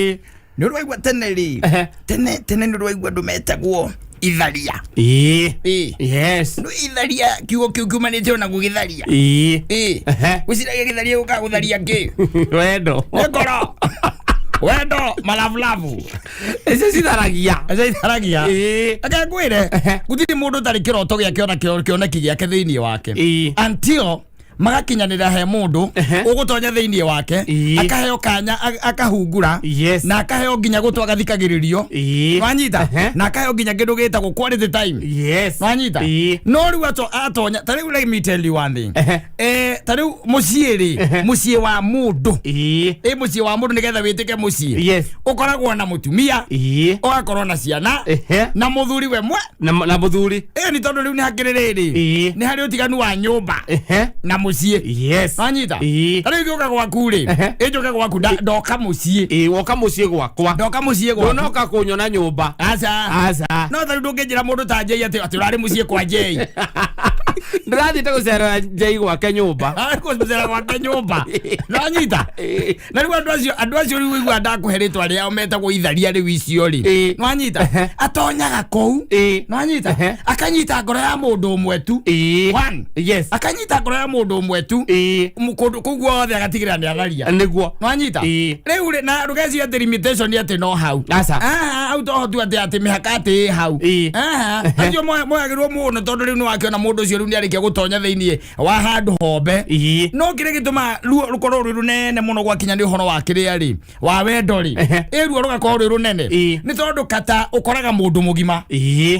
Nĩ ũrĩ waigua tene rĩ? Tene tene nĩ ũrĩ waigua andũ metagwo itharia? Ĩĩ. Ĩĩ. Yes. Nĩ itharia, kiugo kĩu kiumanĩte ona gũgĩtharia. Ĩĩ. Ĩĩ. Gwĩciragia gĩtharia gũkaga gũtharia kĩ? Wendo. Nĩ ngoro wendo malavulavu. Icio citharagia. Icio itharagia. Ĩĩ. Reke ngwĩre, gũtirĩ mũndũ ũtarĩ kĩroto gĩake ona kĩoneki gĩake thĩinĩ wake until magakinyanĩra he mũndũ ũgũtonya thĩinĩ wake, akaheo kanya akahungura na akaheo nginya gũtũ agathikagĩrĩrio. Wanyita? Na akaheo nginya kĩndũ gĩtagwo quality time. Wanyita? No rĩu atonya ta rĩu, let me tell you one thing. Ta rĩu mũciĩ rĩ, mũciĩ wa mũndũ, ĩ mũciĩ wa mũndũ, nĩgetha wĩtĩke mũciĩ, ũkoragwo na mũtumia, ũgakorwo na ciana na mũthuri we mwe. Na mũthuri. Ĩ nĩ tondũ rĩu nĩ hakĩrĩ rĩrĩ, nĩ harĩ ũtiganu wa nyũmba na mũciĩ. Wanyita? Ta rĩu ingĩũka gwaku rĩ, ĩnjũke gwaku ndoka mũciĩ. Ĩĩ, woka mũciĩ gwakwa. Ndoka mũciĩ gwaku. Ndũnoka kũnyona nyũmba. Aca. Aca. No ta rĩu ndũngĩnjĩra mũndũ ta Njei atĩ ũrarĩ mũciĩ kwa Njei. Ndĩrathiĩte gũcerera Njei gwake nyũmba. Gũcera gwake nyũmba. Nanyita? Na rĩu andũ acio rĩu ũigua ndakũhe rĩtwa rĩao metagwo itharia rĩu icio rĩ. Nwanyita? Atonyaga kũu. Nwanyita? Akanyita ngoro ya mũndũ ũmwe tu. One. Akanyita ngoro ya mũndũ ũmwe tu. Kũndũ kũu guothe agatigĩrĩra nĩ atharia. Nwanyita? Rĩu rĩ, na ndũgecirie atĩ limitation nĩ atĩ no hau. Aca. Aha, hau toho tu atĩ mĩhaka atĩ ĩ hau. Aha, acio moyagĩrwo mũno tondũ rĩu nĩwakĩona mũndũ ũcio rĩu nĩarĩkia gũtonya thĩinĩ wa handũ hombe. No kĩrĩa gĩtũmaga ruo rũkorwo rwĩ rũnene mũno gwakinya nĩ ũhoro wa kĩrĩa rĩ, wa wendo rĩ, ĩ ruo rũgakorwo rwĩ rũnene, nĩ tondũ kata ũkoraga mũndũ mũgima,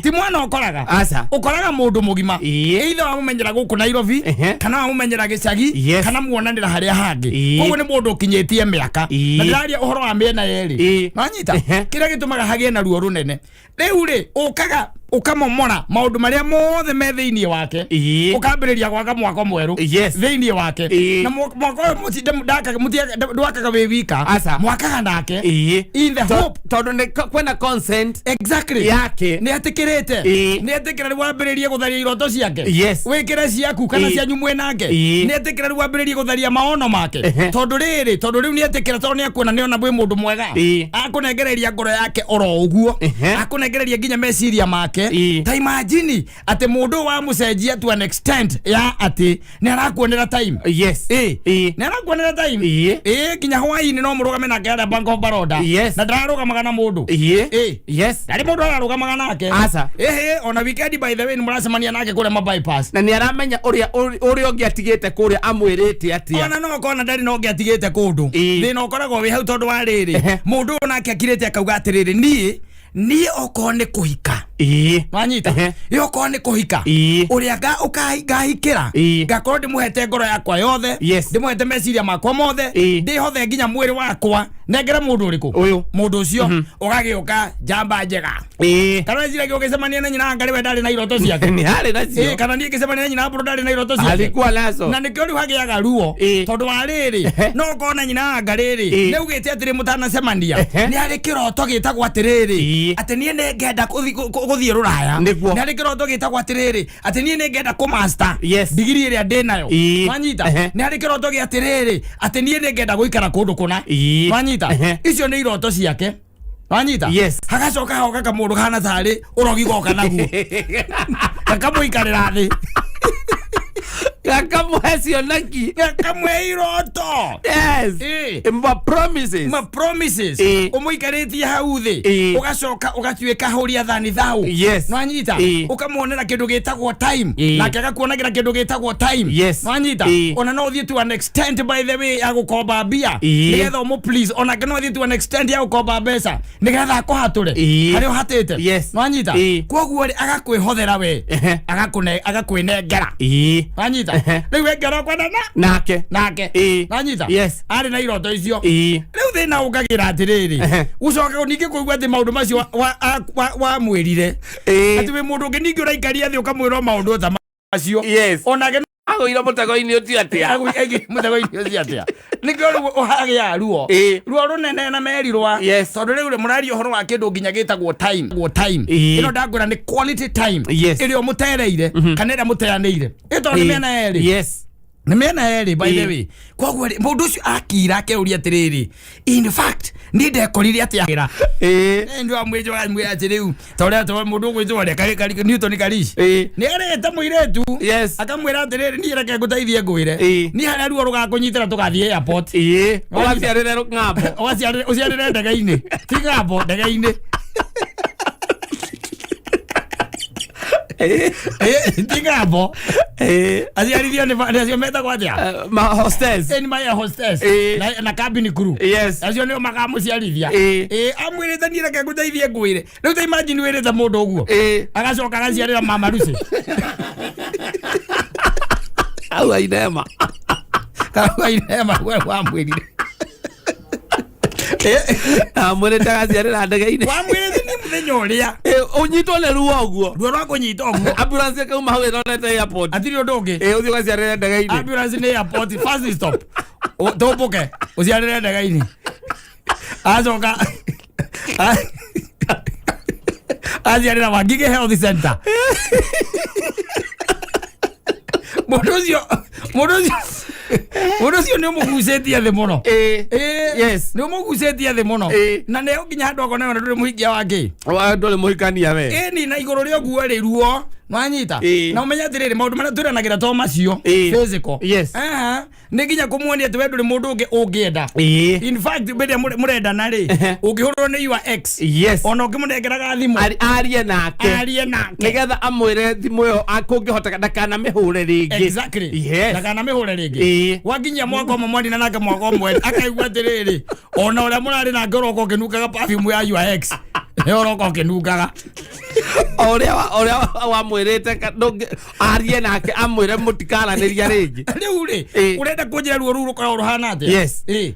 ti mwana ũkoraga. Aca. Ũkoraga mũndũ mũgima. Either wamũmenyera gũkũ Nairobi, kana wamũmenyera gĩcagi, kana muonanĩra harĩa hangĩ. Koguo nĩ mũndũ ũkinyĩtie mĩaka. Na ndĩraria ũhoro wa mĩena yerĩ. Wanyita? Kĩrĩa gĩtũmaga hagĩe na ruo rũnene rĩu rĩ, ũkaga ũkamomora maũndũ marĩa mothe me thĩinĩ wake, ũkambĩrĩria gwaka mwako mwerũ thĩinĩ wake. Na mwako ũyũ ndwakaga wĩ wika. Aca. Mwakaga nake in the hope Tondũ nĩ kwĩna consent yake. Nĩ etĩkĩrĩte. Nĩ etĩkĩra rĩu wambĩrĩrie gũtharia iroto ciake, wĩkĩre ciaku kana cianyu mwĩ nake. Nĩ etĩkĩra rĩu wambĩrĩrie gũtharia maono make. Tondũ rĩrĩ, tondũ rĩu nĩ etĩkĩra, tondũ nĩ akuona nĩ ona wĩ mũndũ mwega. Akũnengereria ngoro yake oro ũguo. Akũnengereria nginya meciria make. Ta imagine atĩ mũndũ ũyũ wamũcenjia to an extent ya atĩ nĩ arakuonera time. Nĩ arakuonera time. Ĩ nginya hwaĩ-inĩ no mũrũgame nake harĩa Bank of Baroda. Na ndararũgamaga na mũndũ. Ndarĩ mũndũ ararũgamaga nake. Aca. Ĩhĩ, ona weekend, by the way, nĩ mũracemania nake kũrĩa ma bypass. Na nĩ aramenya ũrĩa ũngĩ atigĩte kũrĩa amwĩrĩte atĩa. Ona no kona ndarĩ na ũngĩ atigĩte kũndũ. Thĩna ũkoragwo wĩ hau tondũ wa rĩrĩ, mũndũ ũyũ nake akirĩte akauga atĩrĩrĩ, niĩ okorwo nĩ kũhika, wanyita? Ĩ okorwo nĩ kũhika, ũrĩa ngahikĩra, ngakorwo ndĩmũhete ngoro yakwa yothe, ndĩmũhete meciria makwa mothe, ndĩhothe nginya mwĩrĩ wakwa nengere mũndũ ũrĩkũ? Ũyũ. Mũndũ ũcio ũgagĩũka njamba njega. Kana weciragia ũgĩcemania na nyina ngarĩ we ndarĩ na iroto ciake? Nĩ harĩ nacio. Kana niĩ ngĩcemania na nyina mbũrũ ndarĩ na iroto ciake? Alikuwa nazo. Na nĩkĩo rĩu hagĩaga ruo. Tondũ wa rĩrĩ, no ũkona nyina anga rĩrĩ, nĩ augĩte atĩrĩ mũtanacemania, nĩ harĩ kĩroto gĩtagwo atĩrĩrĩ, atĩ niĩ nĩ ngenda gũthiĩ rũraya. Nĩ harĩ kĩroto gĩtagwo atĩrĩrĩ, atĩ niĩ nĩ ngenda kũmaster digiri ĩrĩa ndĩ nayo. Wanyita? Nĩ harĩ kĩroto gĩa atĩrĩrĩ, atĩ niĩ nĩ ngenda gũikara kũndũ kũna. Wanyita? Icio nĩ iroto ciake. Wanyita? Yes. Hagacoka hoka kamũndũ kahana tarĩ ũrogi goka naguo gakamũikarĩra thĩ. Gakamũhe cioneki. Gakamũhe iroto. Ma promises. Ma promises. Ũmũikarĩtie hau thĩ. Ũgacoka ũgatuĩka hũria thani thau. Nwanyita? Ũkamuonera kĩndũ gĩtagwo time. Nake agakuonagĩra kĩndũ gĩtagwo time. Nwanyita? Ona no ũthiĩ to an extent, by the way, ya gũkomba mbia nĩgetha ũmũ please. Onake no ũthiĩ to an extent ya gũkomba mbeca nĩgetha akũhatũre harĩa ũhatĩte. Nwanyita? Koguo rĩ, agakwĩhothera we, agakwĩnengera. Nwanyita? Rĩu we ngero kwendana nake. Nake. Nwanyita? Yes. Arĩ na iroto icio. Rĩu thĩna ũkagĩra atĩrĩrĩ, ũcoke ningĩ kũigua atĩ maũndũ macio wamwĩrire, atĩ wĩ mũndũ ũngĩ ningĩ ũraikaria thĩ ũkamwĩra o maũndũ ta macio. Onake Agũire mũtego-inĩ ũcio atĩa? Mũtego-inĩ ũcio atĩa? Nĩkĩo rĩu ũhagĩa ruo, ruo rũnene na merirwa. Tondũ rĩu rĩ, mũraria ũhoro wa kĩndũ nginya gĩtagwo time. Gwo time ĩno ndakwĩra nĩ quality time ĩrĩa ũmũtereire kana ĩrĩa mũteanĩire, ĩ tondũ nĩ mĩena yerĩ. Nĩ mĩena yerĩ, by the way. Koguo rĩ, mũndũ ũcio akira akeuria atĩrĩrĩ, in fact niĩ ndekorire atĩa? Nĩ wamwĩjwa amwĩra atĩ rĩu ta ũrĩa ta mũndũ ũgwĩtwo ũrĩa Newton Karish nĩ arete mũirĩtu, akamwĩra atĩrĩrĩ, niĩ reke ngũteithie ngwĩre, niĩ harĩa ruo rũgakũnyitĩra tũgathiĩ airport. Ũgaciarĩre ng'ambo. Ũgaciarĩre, ũciarĩre ndege-inĩ, ti ng'ambo, ndege-inĩ. Ti ng'ambo. Aciarithio nĩ acio metagwo atĩa? Ma hostess. Nĩ ma air hostess na cabin crew. Acio nĩo makamũciarithia. Amwĩrĩte niĩ reke ngũteithie ngwĩre. Rĩu ta imagine wĩrĩte mũndũ ũguo, agacoka agaciarĩra mama Lucy. Hau ainema. Kau inema we wamwĩrire. Amwĩrĩte agaciarĩra ndege-inĩ. Wamwĩrĩte nĩ mũthenya ũrĩa Ũnyitwo nĩ ruo ũguo, ruo rwa kũnyita ũguo, ambulance ĩkauma hau ĩrorete airport. Hatirĩ ũndũ ũngĩ. Ũthiĩ ũgaciarĩre ndege-inĩ. Ambulance nĩ airport first stop. Tũmbũke ũciarĩre ndege-inĩ. Acoka aciarĩra Wangigĩ Health Center. Mũndũ ũcio nĩ ũmũgucĩtie thĩ mũno. Nĩ ũmũgucĩtie thĩ mũno. Na nĩ nginya handũ akona ona ndũrĩ mũhikia wake. Ndũrĩ mũhikania we. Ĩni na igũrũ rĩa ũguo rĩ, ruo nwanyita. Na ũmenye atĩrĩrĩ, maũndũ marĩa twĩranagĩra to macio physical. Aha, nĩ nginya kũmuonia atĩ we ndũrĩ mũndũ ũngĩ ũngĩenda. In fact, rĩrĩa mũrendana rĩ, ũngĩhũrwo nĩ your ex, ona ũngĩmũnengeraga thimũ, Arie nake. Arie nake. Nĩgetha amwĩre thimũ ĩyo kũngĩhoteka ndakanamĩhũre rĩngĩ. Ndakanamĩhũre rĩngĩ. Wakinyia mwaka ũmwe mwarina nake, mwaka ũmwe, akaigua atĩrĩrĩ, ona ũrĩa mũrarĩ nake ũroka ũkĩnungaga perfume ya your ex, nĩ ũroka ũkĩnungaga. O ũrĩa wamwĩrĩte arie nake amwĩre mũtikaranĩria rĩngĩ. Rĩu rĩ, ũrenda kũnjĩra ruo rũu rũkoragwo rũhana atĩa?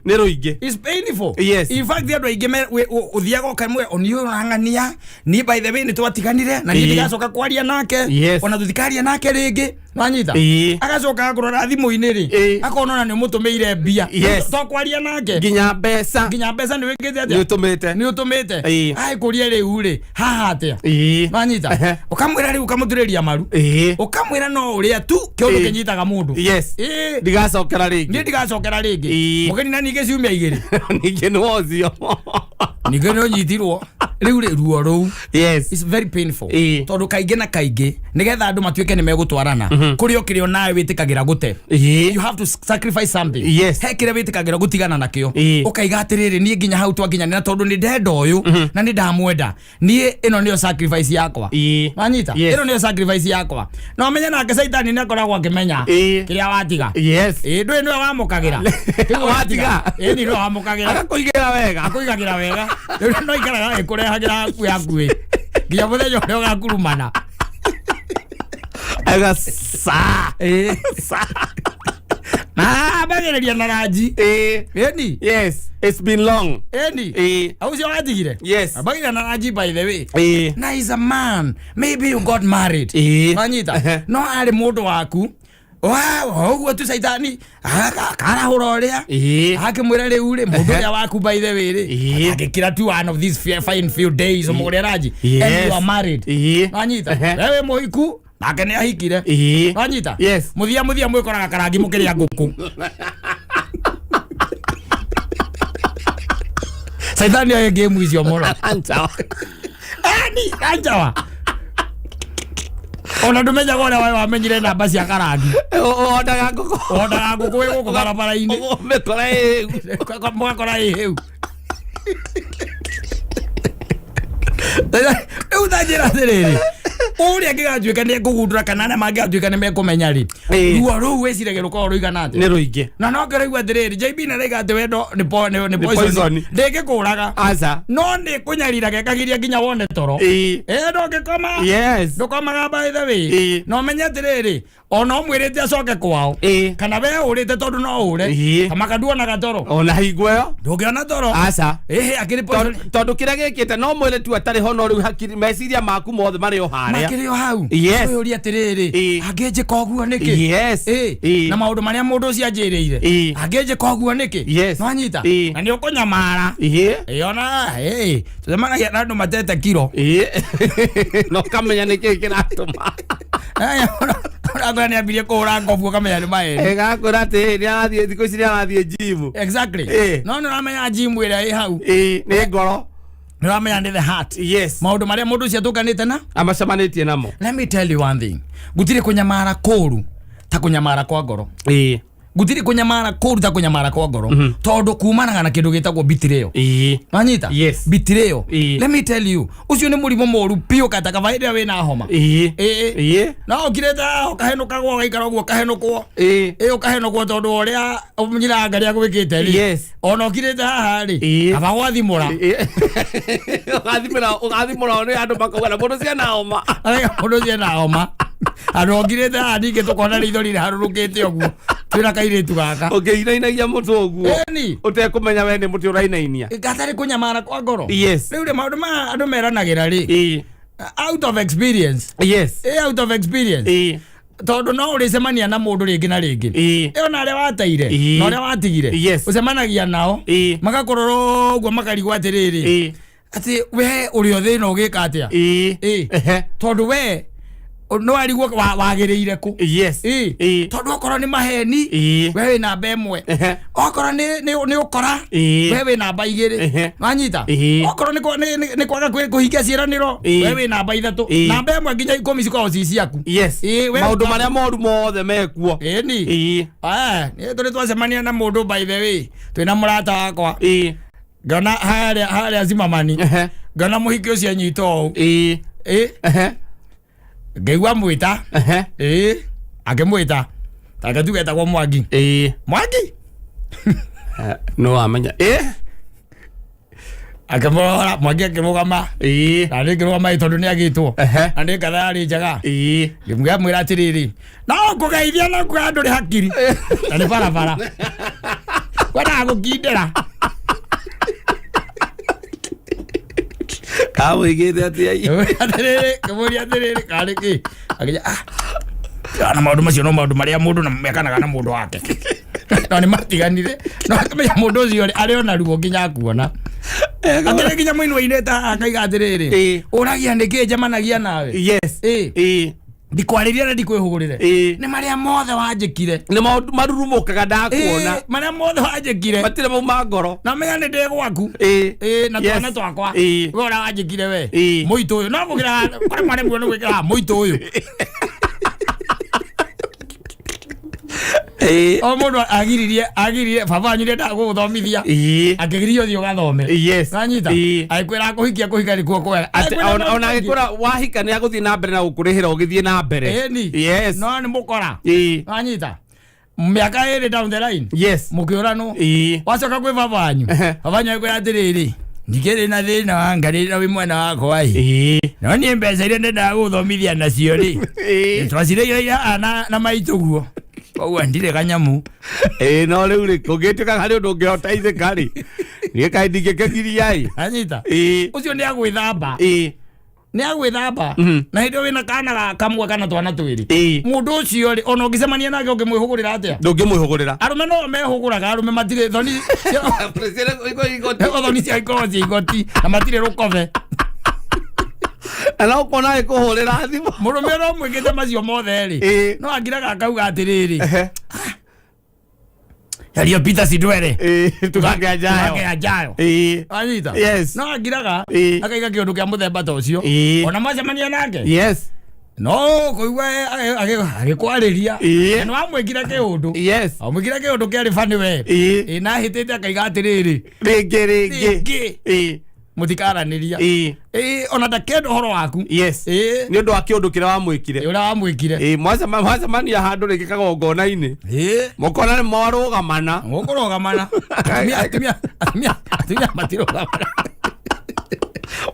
Nĩ rũingĩ. It's painful. In fact, andũ aingĩ ũthiaga ũkamwe oni ũrang'ania, niĩ by the way nĩ twatiganire na niĩ ndigacoka kwaria nake, ona tũtikaria nake rĩngĩ, wanyita? Agacoka akũrora thimũ-inĩ rĩ, akona ona nĩ ũmũtũmĩire mbia. To kwaria nake. Nginya mbeca. Nginya mbeca nĩ wĩkĩte Nĩ atĩa? ũtũmĩte. Nĩ ũtũmĩte. Agĩkũria rĩu rĩ, haha atĩa? Wanyita? Ũkamwĩra rĩu, ũkamũturĩria maru, ũkamwĩra no ũrĩa tu kĩũndũ kĩnyitaga mũndũ. Ndigacokera Niĩ rĩngĩ. Ndigacokera rĩngĩ. Mũgeni na ningĩ ciumia 2. Ningĩ nĩ wocio. Ningĩ nĩ ũnyitirwo rĩu rĩ, ruo rũu, it's very painful. Tondũ kaingĩ na kaingĩ, nĩgetha andũ matuĩke nĩ megũtwarana, kũrĩ o kĩrĩa onawe wĩtĩkagĩra gũte. You have to sacrifice something. He kĩrĩa wĩtĩkagĩra gũtigana nakĩo. Ũkaiga atĩrĩrĩ, niĩ nginya hau twakinyanĩra, tondũ nĩ ndenda ũyũ na nĩ ndamwenda, niĩ ĩno nĩyo sacrifice yakwa. Wanyita? Yes. Ĩno nĩyo sacrifice yakwa. Na ũmenye nake Caitani nĩ akoragwo akĩmenya kĩrĩa watiga. Ĩĩ, ndũĩ nĩwe wamũkagĩra. Kĩu. Watiga. Ĩĩ, nĩwe wamũkagĩra. Agakũigĩra wega. Akũigagĩra wega. Rĩu no ikaraga ĩkũrehagĩra hakuhĩ hakuhĩ nginya mũthenya ũrĩa ũgakurumana. Aga sa. Sa. Na ambagĩrĩria na ranji. Ĩni. Yes. It's been long. Ĩni. Ũcio watigire. Ambagĩrĩria na ranji, by the way. Na is a man, maybe you got married. Wanyita? No arĩ mũndũ waku wa ũguo tu, caitani akarahũra ũrĩa akĩmwĩra rĩu rĩ, mũndũ ũrĩa waku, by the way rĩ, agĩkĩra tu one of these fine few days ũmũgũrĩre ranji. And you are married. Wanyita? Wewe mũhiku, nake nĩ ahikire. Wanyita? Yes. Mũthia mũthia mwĩkoraga karangi mũkĩrĩa ngũkũ. Caitani oĩ ngĩmu icio mũno. Anjawa. Ani anjawa, ona ndũmenyaga ũrĩa waĩ wamenyire namba cia karangi. Wondaga ngũkũ. Wondaga ngũkũ wĩ gũkũ barabara-inĩ. Mĩkora ĩhĩu. Mũgakora ĩhĩu. Rĩu ta njĩra atĩrĩrĩ, ũrĩa angĩgatuĩka nĩ ekũgundũra kana arĩa mangĩgatuĩka nĩ mekũmenya rĩ, ruo rũu wĩciragia rũkoragwo rũigana atĩa? Nĩ rũingĩ. Na no ngĩraigua atĩrĩrĩ, JB nĩ atĩ wendo nĩ poison. Poison. Ndĩngĩkũraga. Aca. No nĩ kũnyarira gekagiria nginya wone toro. Ndũngĩkoma. Ndũkomaga, by the way. Na ũmenye atĩrĩrĩ, ona ũmwĩrĩte acoke kwao, kana we ũrĩte, tondũ no ũre, kamaka nduonaga toro. Ona hingo ĩyo. Ndũngĩona toro. Aca. Ĩhĩ, akĩrĩ poison. Tondũ kĩrĩa gĩkĩte no mwĩrĩ tu atarĩ ho, no rĩu hakiri meciria maku mothe marĩ o harĩa. Makĩrĩ o hau. Ũyũria atĩrĩrĩ, angĩnjĩka ũguo nĩkĩ? Na maũndũ marĩa mũndũ ũcio anjĩrĩire, angĩnjĩka ũguo nĩkĩ? Nwanyita? Na nĩ ũkũnyamara. Ona tũcemanagia na andũ matete kiro. Na ũkamenya nĩ kĩĩ kĩratũma. Aya, Ũrakora nĩ ambirie kũhũra ngobu ũkamenya nĩ maheni. Ĩgakwĩra atĩ nĩ arathiĩ thikũ ici, nĩ arathiĩ gym. No nĩ ũramenya gym ĩrĩa ĩ hau, Nĩ ngoro. Nĩ ũramenya nĩ the heart. Maũndũ marĩa mũndũ ũcio atũnganĩte na Amacemanĩtie namo. Let me tell you one thing, gũtirĩ kũnyamara kũru ta kũnyamara kwa ngoro. Gũtirĩ kũnyamara kũru ta kũnyamara kwa ngoro, tondũ kumanaga na kĩndũ gĩtagwo betrayal. Wanyita? Yes. Betrayal. Ĩĩ. Let me tell you, ũcio nĩ mũrimũ mũru biũ, katakaba hĩndĩ ĩrĩa wĩna homa. Ĩĩ. No ũkirĩte haha ũkahenũkagwo, ũgaikara ũguo ũkahenũkwo. Ĩĩ, ũkahenũkwo tondũ wa ũrĩa nyina ngarĩ agwĩkĩte rĩ. Ona ũkirĩte haha rĩ, kaba gwathimũra. Ũgathimũra nĩ andũ makauga na mũndũ ciana homa. Arega mũndũ ũcio ena homa, andũ okirĩte haha ningĩ tũkona ritho rĩrĩ harũrũkĩte ũguo twĩna kairĩtu gaka. Ũngĩinainagia mũtwe ũguo Ĩni. ũtekũmenya we nĩ mũtĩ ũrainainia. Gatarĩ kũnyamara kwa ngoro. Rĩu rĩ, maũndũ maya andũ meranagĩra rĩ, out of experience. Out of experience, tondũ no ũrĩcemania na mũndũ rĩngĩ na rĩngĩ. Ĩyo na arĩa wateire na ũrĩa watigire, ũcemanagia nao, magakũrora ũguo makarigwo atĩrĩrĩ, atĩ we ũrĩ o thĩna ũgĩka atĩa? Tondũ we nĩ warigwo wagĩrĩire kũ. Tondũ okorwo nĩ maheni, we wĩ namba 1. Okorwo nĩ ũkora, we wĩ namba 2. Wanyita? Okorwo nĩ kwaga kũhingia ciĩranĩro, we wĩ namba 3. Namba 1 nginya 10 cikoragwo ci ciaku. Maũndũ marĩa moru mothe mekuo. Ĩni. Nĩ tũrĩ twacemania na mũndũ, by the way, twĩna mũrata wakwa, ngona harĩa Zimamani, ngona mũhiki ũcio anyita ũũ. Ngaigua mwĩta. Akĩmwĩta take tuge etagwo Mwangi. Mwangi. No wamenya. Akĩmũrora Mwangi, akĩrũgama. Na nĩ ngĩrũgama ĩ, tondũ nĩ agĩtwo. Na nĩ ngatha yarĩ njega. Ngĩmwĩra atĩrĩrĩ, no ngũgeithia na kuga ndũrĩ hakiri na nĩ barabara kwendaga gũkindĩra. Kamũigĩte atĩa? Ngĩmũria atĩrĩrĩ, ngĩmũria atĩrĩrĩ, karĩ kĩ akĩnja, ah, na maũndũ macio no maũndũ marĩa mũndũ na mekanaga na mũndũ wake, no nĩ matiganire, no akĩmenya mũndũ ũcio rĩ, arĩ ona ruo nginya akuona akĩrĩ nginya mũini wainĩte haha akaiga atĩrĩrĩ, ũragia nĩkĩ njemanagia nawe. Ndikwarĩria na ndikwĩhũgũrĩre. Nĩ marĩa mothe wanjĩkire. Nĩ maũndũ marurumũkaga ndakuona. Marĩa mothe wanjĩkire. Matirĩ mauma ngoro. Na menya nĩ ndĩ gwaku. Na twana twakwa. We ũrĩa wanjĩkire we. Mũitũ ũyũ no gũkĩra kũrĩ maremwo nĩ gwĩkĩra mũitũ ũyũ. O mũndũ agiririe baba wanyu nĩendaga gũgũthomithia, akĩgiria ũthiĩ ũgathome. Wanyita? Agĩkwĩra kũhikia kũhika nĩkuo kwega. Atĩ Agĩkwĩra ona agĩkwĩra wahika nĩ agũthiĩ na mbere na gũkũrĩhĩra ũgĩthiĩ na mbere. Ĩni. No nĩ mũkora. Wanyita? Mĩaka 2 down the line, mũkĩũranwo. Wacoka kwĩ baba wanyu, baba wanyu agĩkwĩra atĩrĩrĩ, ndikĩrĩ na thĩna wa ngarĩ na wĩ mwena wakwa ĩ, no niĩ mbeca iria ndendaga gũthomithia nacio rĩ, twacireire haha na maitũ guo, koguo ndirĩ kanyamu. Ĩĩ, no rĩu rĩ, kũngĩtuĩka harĩ ũndũ ũngĩhota ithĩka rĩ, niĩ kaĩ ndingĩkĩgiria ĩ. Anyita? Ũcio nĩ agwĩthamba. Nĩ agwĩthamba. Na hĩndĩ ĩyo wĩna kana ga kamwe kana twana twĩrĩ. Mũndũ ũcio rĩ, ona ũngĩcemania nake ũngĩmwĩhũgũrĩra atĩa? Ndũngĩmwĩhũgũrĩra. Arũme no mehũgũraga, arũme matirĩ thoni, thoni cia ikoragwo cia igoti na matirĩ rũkobe. Na no ũkona agĩkũhũrĩra thimũ. Mũrũme ũrĩa ũmwĩkĩte macio mothe rĩ, no angiraga akauga atĩrĩrĩ, yaliyopita si ndwele. Tukagĩa njayo. Tukagĩa njayo. Anyita? Yes. No angiraga akaiga kĩũndũ kĩa mũthemba ta ũcio. Ona mwacemania nake, no kũigua agĩkwarĩria, na nĩwamwĩkire kĩũndũ. Amwĩkire kĩũndũ kĩarĩ bani we. Ĩ, na ahĩtĩte akaiga atĩrĩrĩ, Rĩngĩ rĩngĩ. Rĩngĩ. Mũtikaranĩria. Ĩ, ona ndakenda ũhoro waku. Nĩ ũndũ wa kĩũndũ kĩrĩa wamwĩkire. Ũrĩa wamwĩkire. Ĩĩ, mwacemania handũ rĩngĩ kagongona-inĩ, mũkona nĩ mwarũgamana. Mũkũrũgamana. Atumia matirũgamana,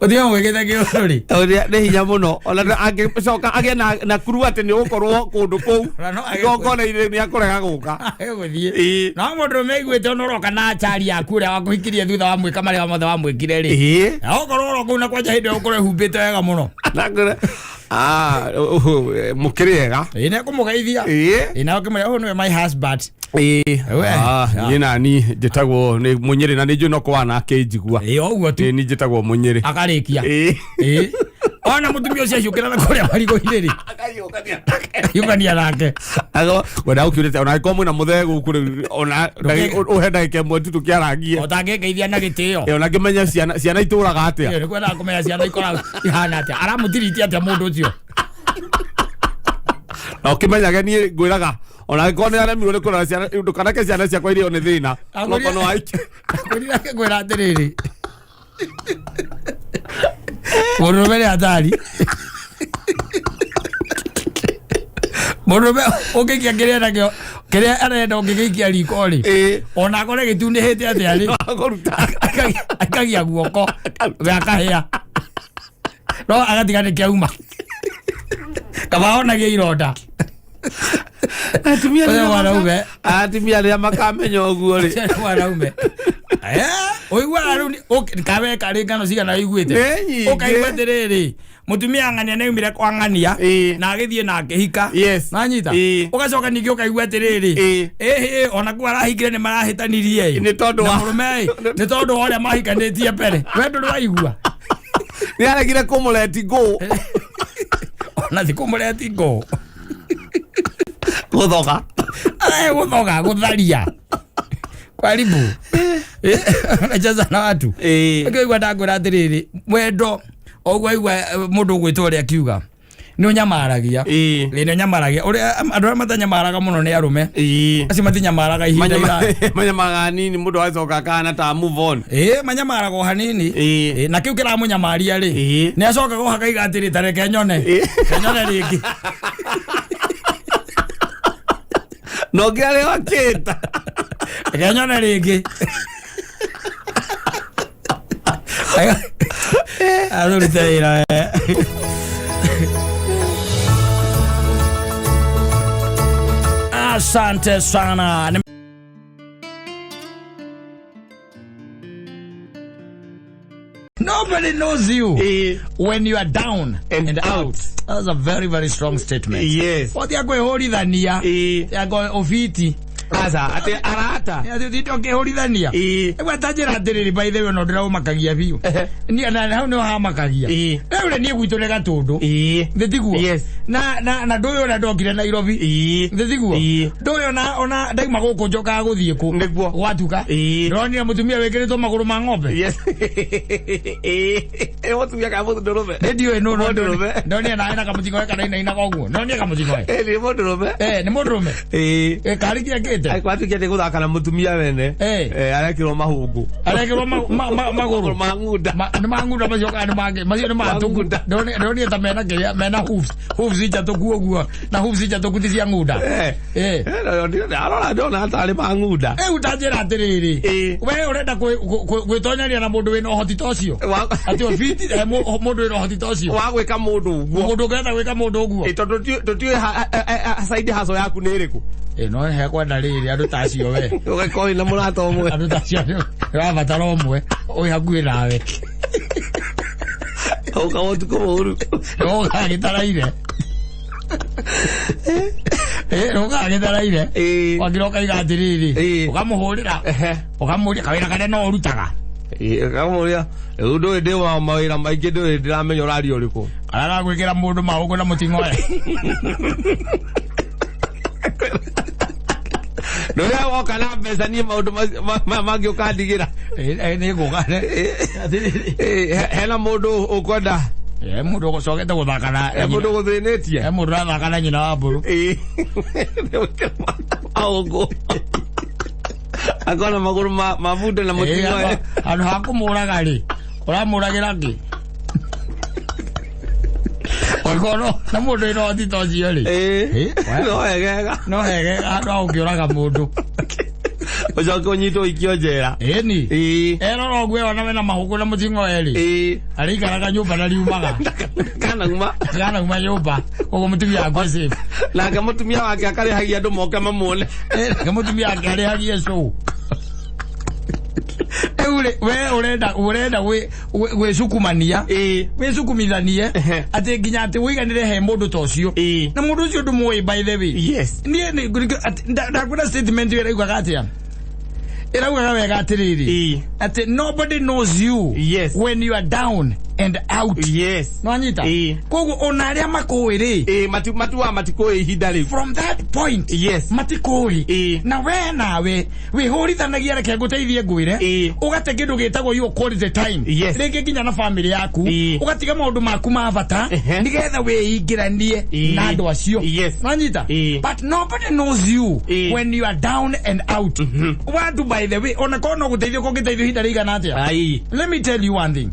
ũtige mwĩkĩte kĩũndũ rĩ. Ũrĩa nĩ hinya mũno, ona angĩcoka agĩe na kuru atĩ nĩ ũgũkorwo kũndũ kũu Ona no agĩkũ- igongona-inĩ, nĩ akũrega gũka. Gũthiĩ. Ĩĩ. No mũndũ ũmeiguĩte ona ũroka na achari yaku ũrĩa wakũhikirie thutha wa mwĩka marĩa mothe wamwĩkire rĩ, na okorwo ũroka kũu na kwanja hĩndĩ ĩyo ũkorwo ĩhumbĩte wega mũno. Ah, mũkĩrĩ ega. Ĩ, nĩ ekũmũgeithia. Ĩ, na ũkĩmwĩra ũyũ nĩwe my husband. We. Ah, niĩ nani njĩtagwo nĩ Mũnyĩrĩ, na nĩ njũĩ no kwana akĩnjigua. Ĩ, o ũguo tu. Ĩĩ, niĩ njĩtagwo Mũnyĩrĩ. Akarĩkia. Ĩ. Ona mutumia ucio aciukira na kuria marigo-inĩ rĩ, akayũkania nake. Wenda ũkiurĩte ona angĩkorwo mwĩna mũthee gũkũ rĩu ona ũhe ndagĩka ĩmwe tu tũkĩarangie. Ũtangĩngeithia na gĩtĩo. Ona ngĩmenya ciana itũraga atĩa. Nĩ kwendaga kũmenya ciana ikoragwo ihana atĩa, aramũtiriti atĩa mũndũ ũcio. Na ũkĩmenyage niĩ ngwĩraga ona angĩkorwo nĩ aremirwo nĩ kũrora ciana, ndũkanake ciana ciakwa irĩo nĩ thĩna. Onokorwo no aikie. Akwĩrire akĩkwĩra atĩrĩrĩ, mũndũrũme nĩ hatari. Mũndũrũme ũngĩikia kĩrĩa nakĩo, kĩrĩa arenda ũngĩgĩikia riko rĩ, ona akore gĩtunĩhĩte atĩa rĩ, Akũruta. Akagia guoko we akahĩa, no agatiga nĩ kĩauma kaba onagia ironda. Atumia Ũyũ rĩrĩa mwanaume. Atumia rĩrĩa makamenya ũguo rĩ. Ũcio nĩ mwanaume. Ũiguaga rĩu kawe karĩ ngano cigana ũiguĩte. Nĩ nyingĩ. Ũkaigua atĩrĩrĩ, mũtumia ng'ania nĩ aumire kwa ng'ania na agĩthiĩ na akĩhika. Nanyita. Ũgacoka ningĩ ũkaigua atĩrĩrĩ, ĩhĩ, ona kuo arahikire nĩ marahĩtanirie ĩ. Nĩ tondũ Na mũrũme ĩ, nĩ tondũ wa ũrĩa mahikanĩtie mbere. We ndũrĩ waigua. Nĩ aregire kũmũleti go. Ona ti kũmũreti ngo. Gũthoga. Gũthoga, gũtharia. Kwaribu. Anacheza na watu. Ũkĩigua ndakwĩra atĩrĩrĩ, wendo ũguo aigua mũndũ ũgwĩtwo ũrĩa akiuga nĩ ũnyamaragia. Nĩ ũnyamaragia. Ũrĩa andũ arĩa matanyamaraga mũno nĩ arũme. Acio matinyamaraga ihinda iraya. Manyamaraga hanini mũndũ acoka akahana ta move on. Manyamaraga o hanini. Na kĩu kĩramũnyamaria rĩ, nĩ acokaga o hakaiga atĩrĩ, ta reke nyone. Reke nyone rĩngĩ. Na ũngĩ arĩ wakĩta. Reke nyone rĩngĩ. Arũrute wĩra we. Asante sana. Nobody knows you when you are down And out. That's a very, very strong statement. Yes. Othi akwĩhũrithania. Akwa ũbiti. Aca atĩ arata. Atĩ ũtinde ũkĩhũrithania. Rĩu atanjĩra atĩrĩrĩ, by the way, no ndĩraũmakagia biũ. Niĩ na hau nĩho hamakagia. Rĩu rĩ, niĩ gwitũ nĩ Gatũndũ. Thĩ tiguo? Yes. Na ndũĩ ũrĩa ndokire Nairobi. Thĩ tiguo? Ndũĩ ona ndauma gũkũ njokaga gũthiĩ kũ. Nĩguo. Gwatuka. Ndĩronire mũtumia wĩkĩrĩtwo magũrũ ma ng'ombe. Yes. Mũtumia kana mũndũrũme? Nĩ ndiũĩ nũ, no Mũndũrũme. ndonire nawe na kamũting'oe karainaina koguo. Ndonire kamũting'oe. Nĩ mũndũrũme. Nĩ mũndũrũme. Karĩ kĩrĩa kĩte? Ai, kwatuĩka nĩ gũthaka na mũtumia wene. Arekĩrwo mahũngũ. Arekĩrwo magũrũ. Ma ng'unda. Nĩ ma ng'unda macio kana nĩ mangĩ? Macio nĩ ma Ma tũku. ng'unda. Ndonire ta mena kĩrĩa, mena hooves. Hooves njatũku ũguo. Na hooves njatũku ti cia ng'unda. Arora ndona tarĩ ma ng'unda. Rĩu ta njĩra atĩrĩrĩ. We ũrenda gwĩtonyeria na mũndũ wĩna ũhoti ta ũcio? Atĩ ũbiti, mũndũ wĩna ũhoti ta ũcio? Wa gwĩka mũndũ ũguo. Mũndũ ũngĩhota gwĩka mũndũ ũguo? Tondũ tũtiũĩ side hustle yaku nĩ ĩrĩkũ? No he kwenda rĩrĩ andũ ta acio we. Ũgĩkorwo wĩna mũrata ũmwe. Andũ ta acio nĩ ũrabatara ũmwe wĩ hakuhĩ nawe. Ũka ũtukũ mũru. Ũkaga gĩtaraire. Ũkaga gĩtaraire. Wakĩra ũkaiga atĩrĩrĩ, ũkamũhũrĩra, ũkamũria kawĩra karĩa no ũrutaga. Ũkamũria, rĩu ndũĩ ndĩ wa mawĩra maingĩ, ndũĩ ndĩramenya ũraria ũrĩkũ. Karĩa gagwĩkĩra mũndũ maũgũ na mũting'oe. Ndũrĩa woka na mbeca niĩ maũndũ mangĩ ũkandigĩra. Nĩ ngũka. Hena mũndũ ũkwenda. Mũndũ ũcokete gũthaka na Mũndũ ũgũthĩnĩtie. Mũndũ ũrathaka na nyina wa mbũrũ. Maũngũ. Akona magũrũ ma bunda na mũting'oe. Handũ ha kũmũraga rĩ, ũramũragĩra kĩ? Ũngĩkorwo na mũndũ wĩna ũhoti ta ũcio rĩ. No hegega. No hegega handũ ha gũkĩũraga mũndũ. Ũcoke ũnyitwo ũikio njera. Ĩni. Erora ũguo ona wena mahũngũ na mũting'oe rĩ. Arĩikaraga nyũmba na riumaga. Kanauma. Kanauma nyũmba. Koguo mũtumia akue safe. Nake mũtumia wake akarĩhagia andũ moke mamuone. Nake mũtumia wake arĩhagie show. Rĩu rĩ, we ũrenda gwĩcukumania. Wĩcukumithanie. Atĩ nginya atĩ ũiganĩre he mũndũ ta ũcio. Na mũndũ ũcio ndũmũĩ by the way. Niĩ nĩ ngũrika atĩ ndakwĩra statement ĩyo ĩraugaga atĩa? Ĩraugaga wega atĩrĩrĩ. Atĩ nobody knows you when you are down and out. Yes. Nwanyita? Ĩĩ. Koguo ona arĩa makũĩ rĩ, Ĩĩ, matuaga matikũĩ ihinda rĩu. From that point, Yes. matikũĩ. Ĩĩ. Na we nawe wĩhũrithanagia, reke ngũteithie ngwĩre, Ĩĩ. ũgate kĩndũ gĩtagwo your quality time, Yes. rĩngĩ nginya na family yaku, Ĩĩ. ũgatiga maũndũ maku ma bata nĩgetha wĩingĩranie Ĩĩ. na andũ acio. Yes. Nwanyita? Ĩĩ. But nobody knows you Ĩĩ. when you are down and out. Watu, by the way, ona korwo no gũteithio kũngĩteithio ihinda rĩigana atĩa, Ai. let me tell you one thing,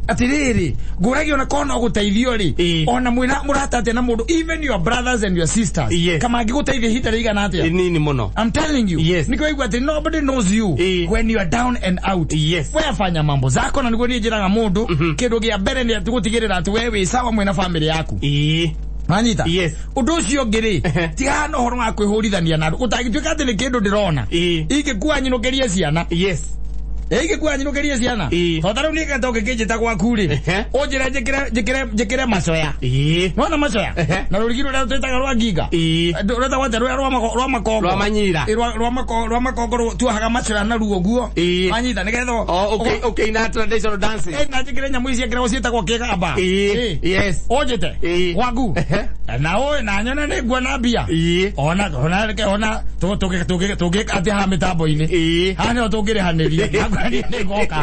atirĩrĩ, ngũragia ona korwo no gũteithio rĩ, Ĩĩ. ona mwĩna mũrata atĩa na mũndũ, even your brothers and your sisters, Yes. kama angĩgũteithia ihinda rĩigana atĩa? Nini mũno. I'm telling you. Yes. Nĩkĩo waigua atĩ nobody knows you Ĩĩ. when you are down and out. Yes. We fanya mambo zako, na nĩguo niĩ njĩraga mũndũ, kĩndũ kĩa mbere nĩ atĩ gũtigĩrĩra atĩ we wĩ sawa mwĩna family yaku. Ĩĩ. Manyita? Yes. Ũndũ ũcio ũngĩ rĩ, tigana na ũhoro wa kwĩhũrithania na andũ. Ũtangĩtuĩka atĩ nĩ kĩndũ ndĩrona, Ĩĩ. ingĩkua nyinũkĩrie ciana, Yes. Ingĩkua nyinũkĩrie ciana, Ĩĩ. tondũ ta rĩu niĩ gata ũngĩkĩnjĩta gwaku rĩ, ũnjĩre njĩkĩre macoya. Ĩĩ. Nona macoya na rũrigi rũrĩa twĩtaga rwa nginga, Ĩĩ. rwĩtagwo atĩa rũrĩa rwa makongo? Rwa manyira. Ĩ, rwa makongo tuohaga macoya naruo guo. Ĩĩ. Manyita? Nĩgetha Oh, okay, okay, na traditional dancing. Ĩ, na njĩkĩre nyamũ ici ciekĩragwo ciĩtagwo kĩgamba. Ĩĩ. Ĩ. Yes. Ũnjĩte Ĩĩ. gwaku na ũĩ na nyone nĩ nguona mbia, Ĩĩ. ona reke ona tũngĩka atĩ haha mĩtambo-inĩ, Ĩĩ. haha nĩho tũngĩrĩhanĩria, nakwaniĩ nĩ ngoka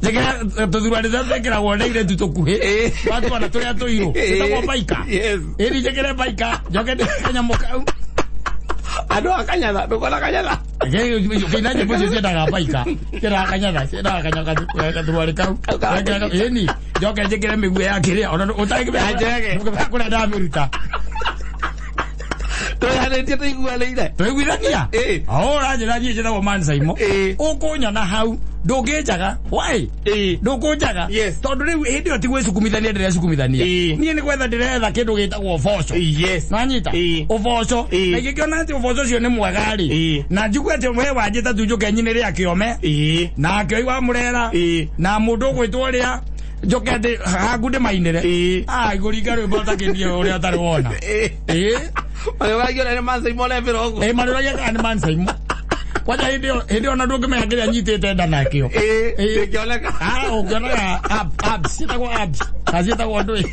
njĩkĩre tũthurwari tũrĩa twĩkĩragwo nĩ airĩtu tũkuhĩ, Ĩĩ. watuona tũrĩa tũirũ, twĩtagwo baika. Yes. Ĩni njĩkĩre baika, njoke ndĩ kanyamũ kau. Andũ a Kanyatha, ndũkona Kanyatha? Kĩina nyĩmbo icio ciendaga baika, ciendaga kanyatha, ciendaga gathurwari kau. Ĩni njoke njĩkĩre mĩguĩ ya kĩrĩa ona Ya njege. ũtangĩmenya kũrĩa ndamĩruta. Tũyanĩtie tũiguanĩire. Tũiguithania. Ĩĩ. O ũranjĩra niĩ njĩtagwo Man Saimo, Ĩĩ. ũkũnyona hau ndũngĩnjaga, why? Ĩĩ. Ndũkũnjaga. Yes. Tondũ rĩu hĩndĩ ĩyo ti gwĩcukumithania ndĩrecukumithania, Ĩĩ. niĩ nĩ gwetha ndĩretha kĩndũ gĩtagwo ũboco. Yes. Nwanyita? Ĩĩ. Ũboco. Ĩĩ. Na ingĩkĩona atĩ ũboco ũcio nĩ mwega rĩ, Ĩĩ. na njigue atĩ we wanjĩta tu njũke nyinĩre akĩome, Ĩĩ. na akĩoi wa mũrera, Ĩĩ. na mũndũ ũgwĩtwo ũrĩa njoke atĩ haku ndĩmainĩre. Ĩĩ. Ah, igũringa rwĩmbo ũtakĩnie ũrĩa ũtarĩ wona. Ĩĩ. Ĩĩ. Magĩũragia ũrĩa nĩ Man Saimo ũrebĩra ũguo. Ĩ, marĩũragia kana nĩ Man Saimo. Kwanja hĩndĩ ĩyo, hĩndĩ ĩyo ona ndũngĩmenya kĩrĩa nyitĩte nda nakĩo. Ĩĩ. Ĩĩ. Ndĩngĩoneka. Ah, ũngĩonaga abs, ciĩtagwo abs kana ciĩtagwo ndũĩ?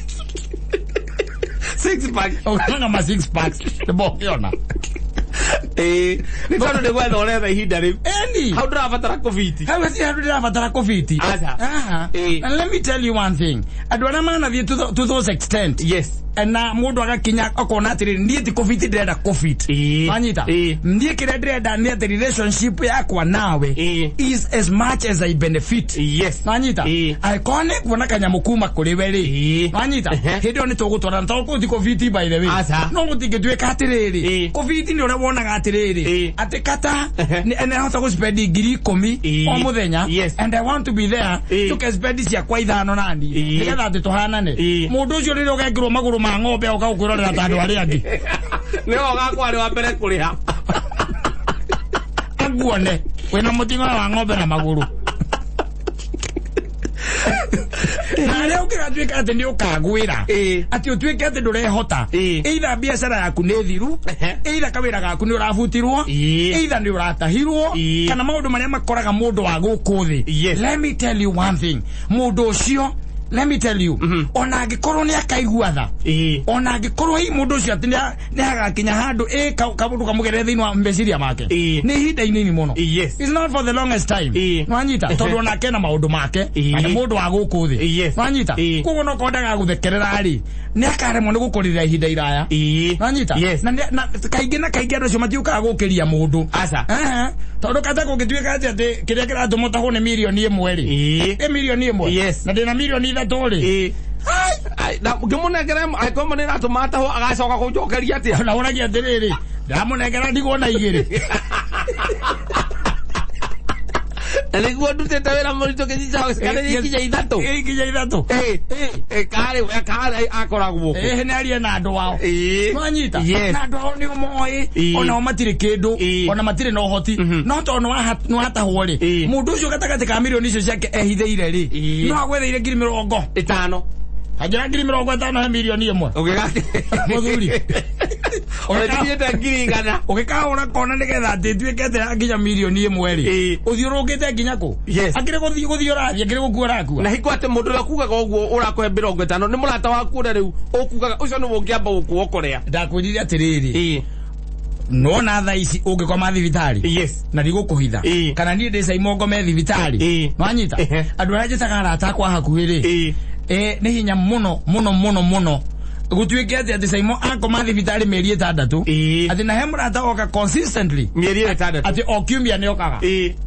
Six pack. Ũngĩonaga ma six packs nĩmo ũngĩona. Ĩĩ. Nĩ tondũ nĩ gwetha ũretha ihinda rĩu. Eni. Hau ndũrabatara kũbiti. Hau hatirĩ handũ ndĩrabatara kũbiti. Aca. Aha. Ĩĩ. And let me tell you one thing, andũ arĩa manathiĩ to those extent, Yes. na mũndũ agakinya akona atĩrĩrĩ, niĩ ti kũbiti ndĩrenda kũbiti. Ĩĩ. Wanyita? Ĩĩ. Niĩ kĩrĩa ndĩrenda nĩ atĩ relationship yakwa nawe Ĩĩ. is as much as I benefit. Yes. Wanyita? Ĩĩ. Angĩkorwo nĩ kuona kanyamũ kuma kũrĩ we rĩ, Ĩĩ. wanyita? Hĩndĩ ĩyo nĩ tũgũtwarana, tondũ kũu ti kũbiti, by the way. Aca. No gũtingĩtuĩka atĩrĩrĩ, Ĩĩ. kũbiti nĩ ũrĩa wonaga atĩrĩrĩ, Ĩĩ. atĩ kata nĩ ahota gũspendi 10,000 Ĩĩ. o mũthenya, Yes. and I want to be there, Ĩĩ. tũke spendi ciakwa ithano nani, Ĩĩ. nĩgetha atĩ tũhanane. Ĩĩ. Mũndũ ũcio rĩrĩa ũgekĩrwo magũrũ ma ng'ombe oka gũkwĩrorera ta andũ arĩa angĩ, Nĩwe ũgakorwo arĩ wa mbere kũrĩha. Aguone wĩna mũting'oe wa ng'ombe na magũrũ, na harĩa ũngĩgatuĩka atĩ nĩ ũkagwĩra, Ĩĩ. atĩ ũtuĩke atĩ ndũrehota, Ĩĩ. either biacara yaku nĩ thiru, either kawĩra gaku nĩ ũrabutirwo, Ĩĩ. either nĩ ũratahirwo, Ĩĩ. kana maũndũ marĩa makoraga mũndũ wa gũkũ thĩ, Yes. let me tell you one thing, mũndũ ũcio, let me tell you, ona angĩkorwo nĩ akaigua tha, Ĩĩ. ona angĩkorwo hihi mũndũ ũcio atĩ nĩ agakinya handũ ĩ kaũndũ kamũgerere thĩinĩ wa meciria make, Ĩĩ. nĩ ihinda inini mũno. Yes. It's not for the longest time. Ĩĩ. Nwanyita? Tondũ onake ena maũndũ make, Ĩĩ. na nĩ mũndũ wa gũkũ thĩ. Yes. Nwanyita? Ĩĩ. Koguo no korwo ndagagũthekerera rĩ, nĩ akaremwo nĩ gũkũrĩra ihinda iraya. Ĩĩ. Nwanyita? Yes. Na kaingĩ na kaingĩ andũ acio matiũkaga gũkĩria mũndũ. Aca. Aha. Tondũ kata kũngĩtuĩka atĩ kĩrĩa kĩratũma ũtahwo nĩ 1 mirioni rĩ, Ĩĩ. ĩ 1 mirioni? Yes. Na ndĩna 3 mirioni rĩ. Ĩĩ. Ai, na ngĩmũnengera angĩkorwo nĩ ĩratũma atahwo, agacoka kũnjokeria atĩa? Na ũragia atĩrĩrĩ, ndamũnengera ndigwo na igĩrĩ. Na nĩguo ndutĩte wĩra mũritũ kĩcica kana ikinya ithatũ. Ikinya ithatũ. Ĩĩ. Ĩ, karĩ we karĩ akoragwo kũ? Ĩĩ, nĩ arie na andũ ao. Ĩĩ. Nwanyita? Yes. Na andũ ao nĩ moĩ, Ĩĩ. onao matirĩ kĩndũ, Ĩĩ. ona matirĩ na ũhoti, no tondũ nĩ watahwo rĩ, Ĩĩ. mũndũ ũcio gatagatĩ ka mirioni icio ciake ehithĩire rĩ, Ĩĩ. no agwetheire 50,000. 50. Kanjĩra 50,000 he 1 mirioni. Ũngĩgakĩ Mũthuri. Ũrĩkinyĩte 100,000. Ũgĩkahũra kona nĩgetha atĩ ĩtuĩke atĩ yakinya mirioni 1 rĩ. Ũthiũrũrũkĩte nginya kũ? Akĩrĩ gũthiĩ gũthiĩ ũrathiĩ, akĩrĩ gũkua ũrakua. Na hingo atĩ mũndũ ũrĩa ũkugaga ũguo ũrakũhe 50 nĩ mũrata waku ũrĩa rĩu ũkugaga ũcio nĩwe ũngĩamba gũkua ũkũrĩa. Ndakwĩrire atĩrĩrĩ. Nona thaa ici ũngĩkoma thibitarĩ. Na ndigũkũhitha. Kana niĩ ndĩ Caimo ngome thibitarĩ. Nwanyita? Andũ arĩa njĩtaga arata akwa hakuhĩ rĩ. Nĩ hinya mũno mũno mũno mũno gũtuĩke atĩ atĩ Caimo akoma thibitarĩ mĩeri 6 atĩ na he mũrata oka consistently mĩeri 6 atĩ o kiumia nĩ okaga.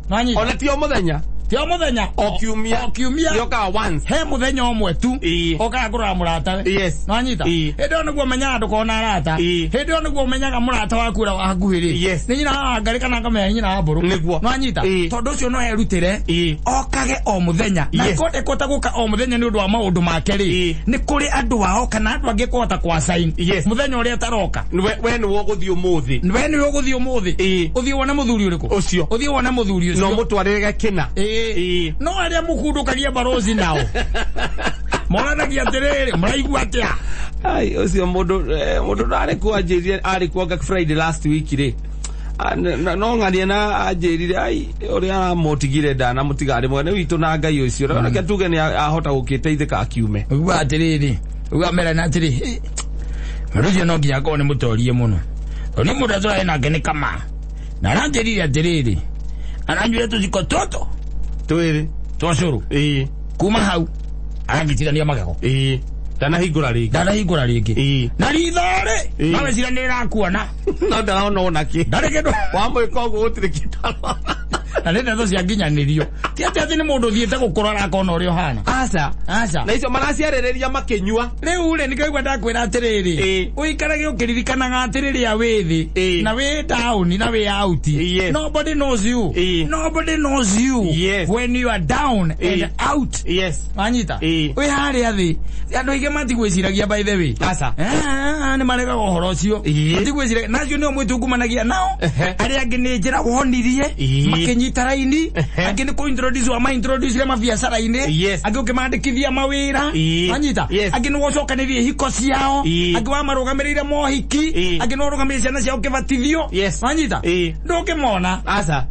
Nwanyita? Ona ti o mũthenya. Ti o mũthenya. O kiumia. O kiumia. Nĩ okaga once. He mũthenya ũmwe tu. Okaga kũrora mũratawe. Nwanyita? Hĩndĩ ĩyo nĩguo ũmenyaga ndũkona arata. Hĩndĩ ĩyo nĩguo ũmenyaga mũrata waku ũrĩa wa hakuhĩ rĩ. Nĩ nyina wa Ngarĩ kana ngamenya nyina wa Mbũrũ. Nĩguo. Nwanyita? Tondũ ũcio no erutĩre. Okage o mũthenya. Na kũndekota gũka o mũthenya nĩ ũndũ wa maũndũ make rĩ. Nĩ kũrĩ andũ ao kana andũ angĩ kũhota kwa sign. Mũthenya ũrĩa ataroka. We nĩwe ũgũthiĩ ũmũthĩ. We nĩwe ũgũthiĩ ũmũthĩ. Ũthiĩ wone mũthuri ũrĩkũ? Ũcio. Ũthiĩ wone mũthuri ũcio. No mũtwarĩre gakĩna. No arĩa mũkundũkagia barozi nao. Moranagia atĩrĩrĩ, mũraigua atĩa? Ai, ũcio mũndũ mũndũ ndarĩ kuo anjĩrire arĩ kuo anga Friday last week rĩ. No ng'ania na anjĩrire ai ũrĩa aramũtigire ndanamũtiga arĩ mwene witũ na Ngai ũcio. Reke tuge nĩ ahota gũkĩteithĩka akiume. Uga atĩrĩrĩ, uga merana atĩrĩ. Mũndũ ũcio no nginya akorwo nĩ mũtorie mũno. Tondũ nĩ mũndũ atũraĩ nake nĩ kama. Na aranjĩrire atĩrĩrĩ, aranyuire tũciko tũtũ. Twĩrĩ. Twa cũrũ. Kuma hau arangĩtirania magego. Ndanahingũra rĩngĩ. Ndanahingũra rĩngĩ. Na ritho rĩ, no weciria nĩ ĩrakuona. No ndarona ona kĩ. Ndarĩ kĩndũ. Wamwĩka ũguo gũtirĩ kĩndũ arona. Na nĩ ndeto cia nginyanĩrio. Ti atĩ atĩ nĩ mũndũ ũthiĩte gũkũrora akona ũrĩa ũhana. Aca. Aca. Na icio maraciarĩrĩria makĩnyua. Rĩu rĩ, nĩkĩo ndakwĩra atĩrĩrĩ. Ũikarage ũkĩririkanaga atĩ rĩrĩa wĩ thĩ, na wĩ down, na wĩ out. Nobody knows you. Nobody knows you. When you are down and out. Wanyita? Wĩ harĩa thĩ. Andũ aingĩ matigwĩciragia by the way. Aca. Nĩ maregaga ũhoro ũcio. Matigwĩciragia. Na acio nĩo mwĩtungumanagia nao. Arĩa angĩ nĩ njĩra wonirie. Makĩnyita raini. Angĩ nĩ kũ-introduce wama-introduce mabiacara-inĩ. Angĩ ũkĩmandĩkithia mawĩra. Wanyita? Angĩ nĩ wocokanĩrie hiko ciao. Angĩ wamarũgamĩrĩire mohiki. Angĩ nĩ warũgamĩrĩire ciana ciao kĩbatithio. Wanyita? Ndũngĩmona. Aca.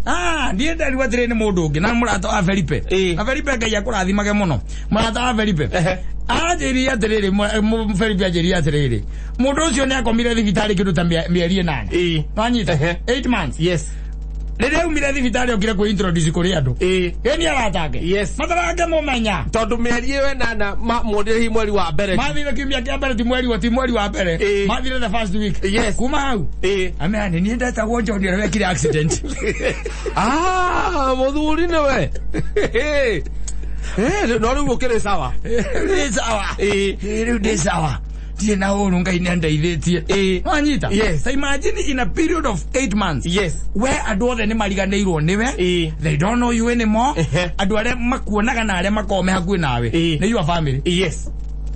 Niĩ nderirwo atĩrĩ nĩ mũndũ ũngĩ na mũrata wa Felipe. Na Felipe Ngai akũrathimage mũno. Mũrata wa Felipe. Anjĩrire atĩrĩrĩ, Felipe anjĩrire atĩrĩrĩ. Mũndũ ũcio nĩ akomire thibitarĩ kĩndũ ta mĩeri 8. Wanyita? 8 months. Rĩrĩa aumire thibitarĩ okire kwĩ introduce kũrĩ andũ. Ĩ nĩ aratake. Matarake mũmenya. Tondũ mĩeri ĩyo 8 muonire hihi mweri wa mbere. Mathire kiumia kĩa mbere ti mweri wa mbere. Mathire the first week. Kuma hau. Amea nĩ niĩ ndetagwo John ũrĩa wekire accident. Mũthuri nĩwe. No rĩu ũkĩrĩ sawa. Ndĩ sawa. Rĩu ndĩ sawa. Ndirĩ na ũru Ngai nĩ andeithĩtie. Wanyita? So imagine in a period of 8 months. We andũ othe nĩ mariganĩirwo nĩwe. They don't know you anymore. Andũ arĩa makuonaga na arĩa makoragwo me hakuhĩ nawe. Nĩ your family.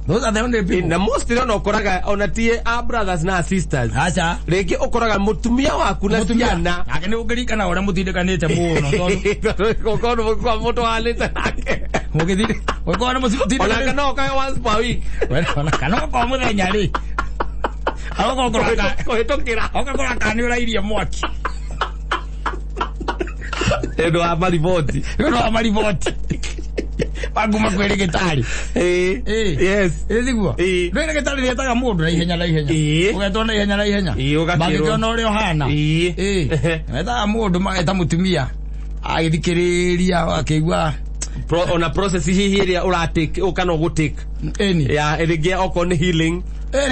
Those are the only people. Na most no ũkoraga ona ti a brothers na sisters. Aca. Rĩngĩ ũkoraga mũtumia waku na ciana. Nake nĩ ũngĩririkana ũrĩa mũtindĩkanĩte mũno tondũ gũkorwo nĩ mũtwaranĩte nake. Mũgĩthiĩ gũkorwo nĩ mũtindĩkanĩte. Ona kana ũkaga once per week. Ona kana ũkorwo mũthenya rĩ. Kũhĩtũkĩra. Ũgakora kana nĩ ũrairie mwaki. Nĩ ũndũ wa mariboti. Nĩ ũndũ wa mariboti. Makuma kwĩ rĩgĩtarĩ. Ĩ thiguo? Ndũĩ rĩgĩtarĩ rĩetaga mũndũ na ihenya na ihenya. Ũgetwo na ihenya na ihenya. Mangĩkĩona ũrĩa ũhana. Metaga mũndũ mageta mũtumia. Agĩthikĩrĩria akĩigua Ona process hihi ĩrĩa ũratake ũkana ũgũtake. Ĩni. Ya ĩrĩngĩ okorwo nĩ healing.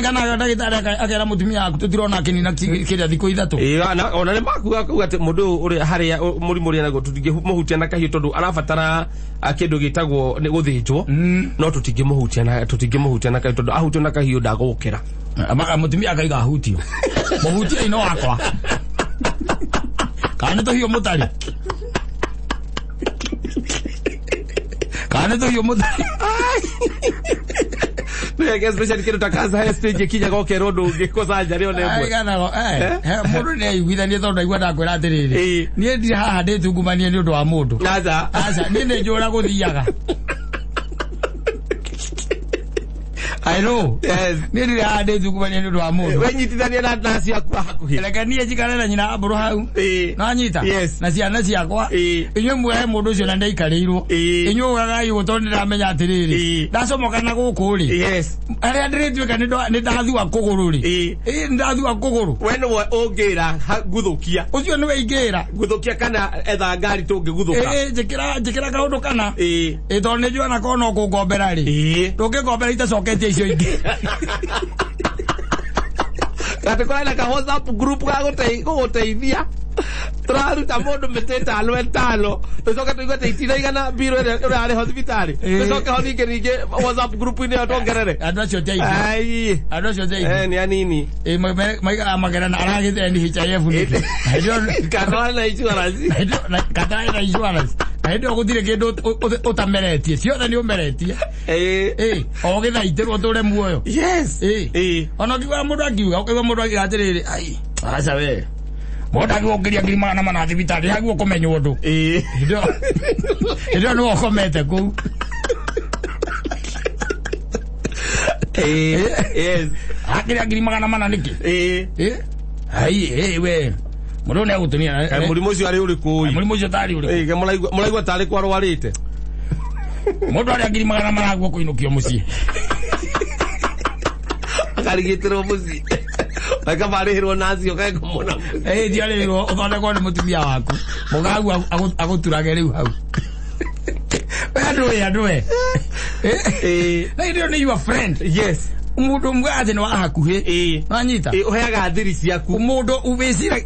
Kana ndagĩtarĩ akera mũtumia waku tũtirona akĩnina kĩrĩa thikũ 3. Ona nĩ makuga kuga atĩ mũndũ ũyũ ũrĩa harĩa mũrimũ ũrĩa naguo tũtingĩmũhutia na kahiũ tondũ arabatara kĩndũ gĩtagwo nĩ gũthĩnjwo. No tũtingĩmũhutia na kahiũ tondũ ahutio na kahiũ ndagũkĩra. Mũtumia akaiga ahutio. Mũhutie ino wakwa. Kana nĩ tũhiũ mũtarĩ. Kana nĩ tũhiũ mũtarĩ. Nĩ especially kĩndũ ta cancer he stage ĩkinyaga ũkerwo ndũngĩkwo surgery ona ĩmwe. Mũndũ nĩ aiguithanie tondũ ndaigua ndakwĩra atĩrĩrĩ. Niĩ ndirĩ haha ndĩtungumanie nĩ ũndũ wa mũndũ. Aca. Aca, niĩ nĩ njũra gũthiaga. I know. Yes. Niĩ ndirĩ haha ndĩthugumania nĩ ũndũ wa mũndũ. Wenyitithania na ciaku hakuhĩ. Reke niĩ njikare na nyina wa mbũrũ hau. Ĩĩ. Nanyita? Yes. Na ciana ciakwa. Ĩĩ. Inyuĩ muoe mũndũ ũcio na ndaikarĩirwo. Ĩĩ. Inyuĩ ugagai ũguo tondũ nĩndĩramenya atĩrĩrĩ. Ĩĩ. Ndacomoka na gũkũ rĩ. Yes. Harĩa ndĩrĩtuĩka nĩ ndathua kũgũrũ rĩ. Ĩĩ. Ĩĩ nĩ ndathua kũgũrũ. We nĩwe ũngĩra guthũkia. Ũcio nĩwe ingĩra. Guthũkia kana etha ngari tũngĩguthũka. Ĩĩ njĩkĩra kaũndũ kana. Ĩĩ. Ĩĩ tondũ nĩ njũĩ onakorwo no kũngombera rĩ. Ĩĩ. Ndũngĩngombera itacoketie icio ingĩ. Gatĩ kũrĩ ka WhatsApp group ga gũgũteithia. Tũraruta mũndũ mĩtĩ ĩtano ĩtano tũcoke tũigue atĩ itiraigana mbirũ ĩrĩa ũrarĩ thibitarĩ. Ĩĩ. Tũcoke ho ningĩ ningĩ WhatsApp group-inĩ ĩyo tuongerere. Andũ acio ti aingĩ. Ai. Andũ acio ti aingĩ. Nĩ anini. Ĩĩ maigaga magerana aragĩte NHIF nĩkĩ? Kana na insurance. Kana na insurance. Na hĩndĩ ĩyo gũtirĩ kĩndũ ũtameretie. Ciothe nĩ ũmeretie. Ĩĩ. Ĩĩ o gĩthaitĩrwo ũtũre muoyo. Yes. Ĩĩ. Ĩĩ. Ona ũkiuga mũndũ akiuga ũkaigua mũndũ akiuga atĩrĩrĩ, ai aca we. Mũndũ agĩũkĩria 400,000 thibitarĩ haguo kũmenya ũndũ. Ĩĩ. Hĩndĩ ĩyo nĩwe ũkomete kũu. Ĩĩ. Yes. Akĩrĩa 400,000 nĩkĩ? Ĩĩ. Ĩĩ. Ai ĩĩ we. Mũndũ nĩ agũtũnia. Kaĩ mũrimũ ũcio arĩ ũrĩkũ ĩ? Mũrimũ ũcio tarĩ ũrĩkũ? Ĩĩ, mũraigua tarĩ kwarwarĩte. Mũndũ arĩa 400,000 aguo kũinũkio mũciĩ. Akarigitĩrwo mũciĩ. Akabarĩhĩrwo nacio kaĩkomona mũciĩ. Ĩĩ ndiarĩhĩrwo ũthondekwo nĩ mũtumia waku. Mũgagu agũturage rĩu hau. We andũ we andũ we. Ĩĩ. Na hĩndĩ ĩyo nĩ your friend. Yes. Mũndũ ũmwe atĩ nĩ wa hakuhĩ. Ĩĩ. Wanyita? Ĩĩ, ũheaga thiri ciaku. Mũndũ wĩcira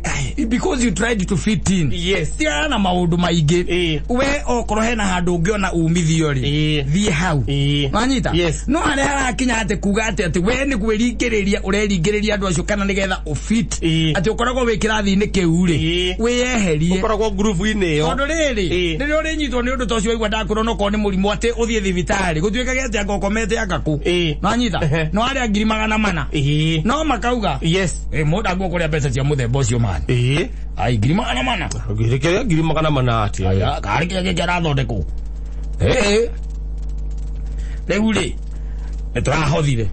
because you tried to fit in. Yes. Tigana na maũndũ maingĩ. Ĩĩ. We okorwo hena handũ ũngĩona umithio rĩ. Ĩĩ. Thiĩ hau. Ĩĩ. Wanyita? Yes. No harĩa harakinya atĩ kuga atĩ we nĩ kwĩringĩrĩria ũreringĩrĩria andũ acio kana nĩgetha ũfit. Ĩĩ. Atĩ ũkoragwo wĩ kĩrathi-inĩ kĩu rĩ. Ĩĩ. Wĩyeherie. Ũkoragwo ngurubu-inĩ ĩyo. Tondũ rĩrĩ, Ĩĩ. rĩrĩa ũrĩnyitwo nĩ ũndũ ta ũcio waigua ndakwĩrwo no korwo nĩ mũrimũ atĩ ũthiĩ thibitarĩ gũtuĩkage atĩ anga ũkomete anga kũ. Ĩĩ. Wanyita? Ehe. No arĩa 400,000. Ĩĩ. No makauga. Yes. Ĩĩ mũndũ angĩũka kũrĩa mbeca cia mũthemba ũcio mani. Ĩĩ. Ai 400,000. Ngĩrĩkĩria 400,000 atĩa? Aya, karĩ kĩrĩa gĩkĩ arathondekwo. Ĩĩ. Rĩu rĩ, nĩ tũrahothire.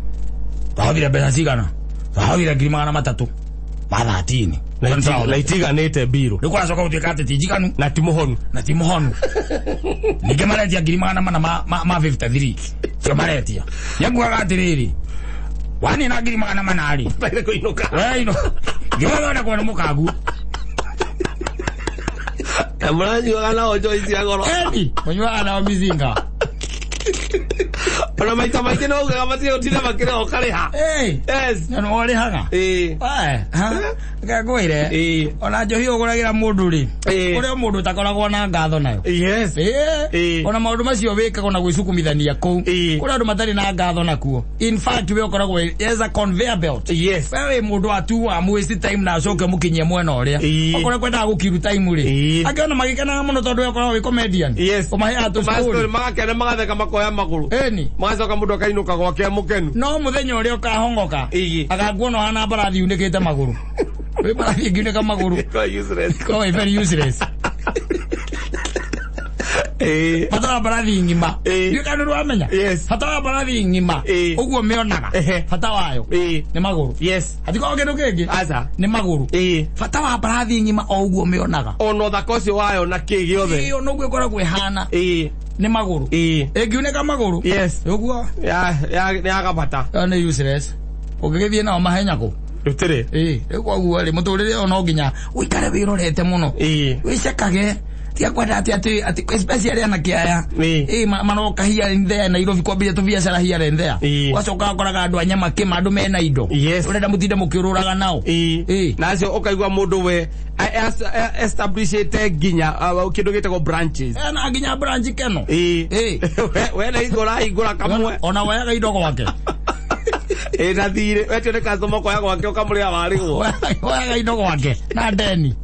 Tũrahothire mbeca cigana? Tũrahothire 300,000 ma 13. Na itiganĩte mbirũ. Rĩu kũracoka gũtuĩka atĩ ti njiganu. Na ti mũhonu. Na ti mũhonu. Ningĩ maretia 400,000 ma 53. Cio maretia. Nĩngugaga atĩrĩrĩ, wanina 400,000 rĩ. Baire kũinũka. We ino. Ngĩmathondekwo nĩ mũkagu. Na mũranyuaga nao njohi cia goro. Eni, mũnyuaga nao mizinga. Ona maita maingĩ no ugaga matige gũtinda makĩrĩha ũkarĩha. Ĩĩ. Yes. Na nĩ ũrĩhaga. Ĩĩ. Ae, ha? Reke ngwĩre. Ĩĩ. Ona njohi ũgũragĩra mũndũ rĩ. Ĩĩ. Kũrĩ o mũndũ ũtakoragwo na ngatho nayo. Yes. Ĩĩ. Ĩĩ. Ona maũndũ macio wĩkagwo na gwĩcukumithania kũu. Ĩĩ. Kũrĩ andũ matarĩ na ngatho nakuo. In fact we ũkoragwo as a conveyor belt. Yes. We wĩ mũndũ wa tu wa waste time na acoke mũkinyie mwena ũrĩa. Ĩĩ. Okorwo kwendaga gũkiru time rĩ. Ĩĩ. Angĩ ona magĩkenaga mũno tondũ we ũkoragwo wĩ comedian. Yes. Ũmaheaga tũ Mastori story. magakena magatheka makoya magũrũ. Ĩni. Magacoka mũndũ akainũka gwake mũkenu. No mũthenya ũrĩa ũkahongoka. Ĩĩ. Agakuona ũhana mbarathi yunĩkĩte magũrũ. Wĩ mbarathi ĩngiunĩka magũrũ. Quite useless. Korwo very useless. Ĩĩ. Bata wa mbarathi ng'ima. Ĩĩ. Ndiũĩ kana nĩ ũramenya? Yes. Bata wa mbarathi ng'ima. Ĩĩ. Ũguo mĩonaga. Ehe. Bata wayo. Ĩĩ. Nĩ magũrũ. Yes. Hatikoragwo kĩndũ kĩngĩ. Aca. Nĩ magũrũ. Ĩĩ. Bata wa mbarathi ng'ima o ũguo mĩonaga. Ona ũthaka ũcio wayo na kĩ gĩothe. Ĩĩ ona ũguo ĩkoragwo ĩhana. Ĩĩ. Nĩ magũrũ. Ĩĩ. Ĩngiunĩka magũrũ. Yes. Ũguo. Ya ya ya gabata. Ĩyo nĩ useless. Ũngĩgĩthiĩ nao mahenya kũ? Rũtirĩ. Ĩĩ. Rĩu koguo rĩ mũtũrĩre ũyũ no nginya ũikare wĩrorete mũno. Ĩĩ. Wĩcekage. Tiga kwenda atĩ atĩ especially anake aya. Ĩĩ. Ĩĩ maroka here and there Nairobi kwambia tũbiacara here and there. Ĩĩ. Ũgacoka ũkoraga andũ a nyama kĩma andũ mena indo. Yes. Ũrenda mũtinde mũkĩũrũraga nao. Ĩĩ. Ĩĩ. Na acio ũkaigua mũndũ we establishĩte nginya kĩndũ gĩtagwo branches. Ena nginya branch keno. Ĩĩ. Ĩĩ. We na hingũra hingũra kamwe. Ona woyaga indo gwake. Ĩĩ na thirĩ. We tio nĩ customer ũkoya gwake ũkamũrĩha warĩhwo. Woyaga indo gwake na ndeni.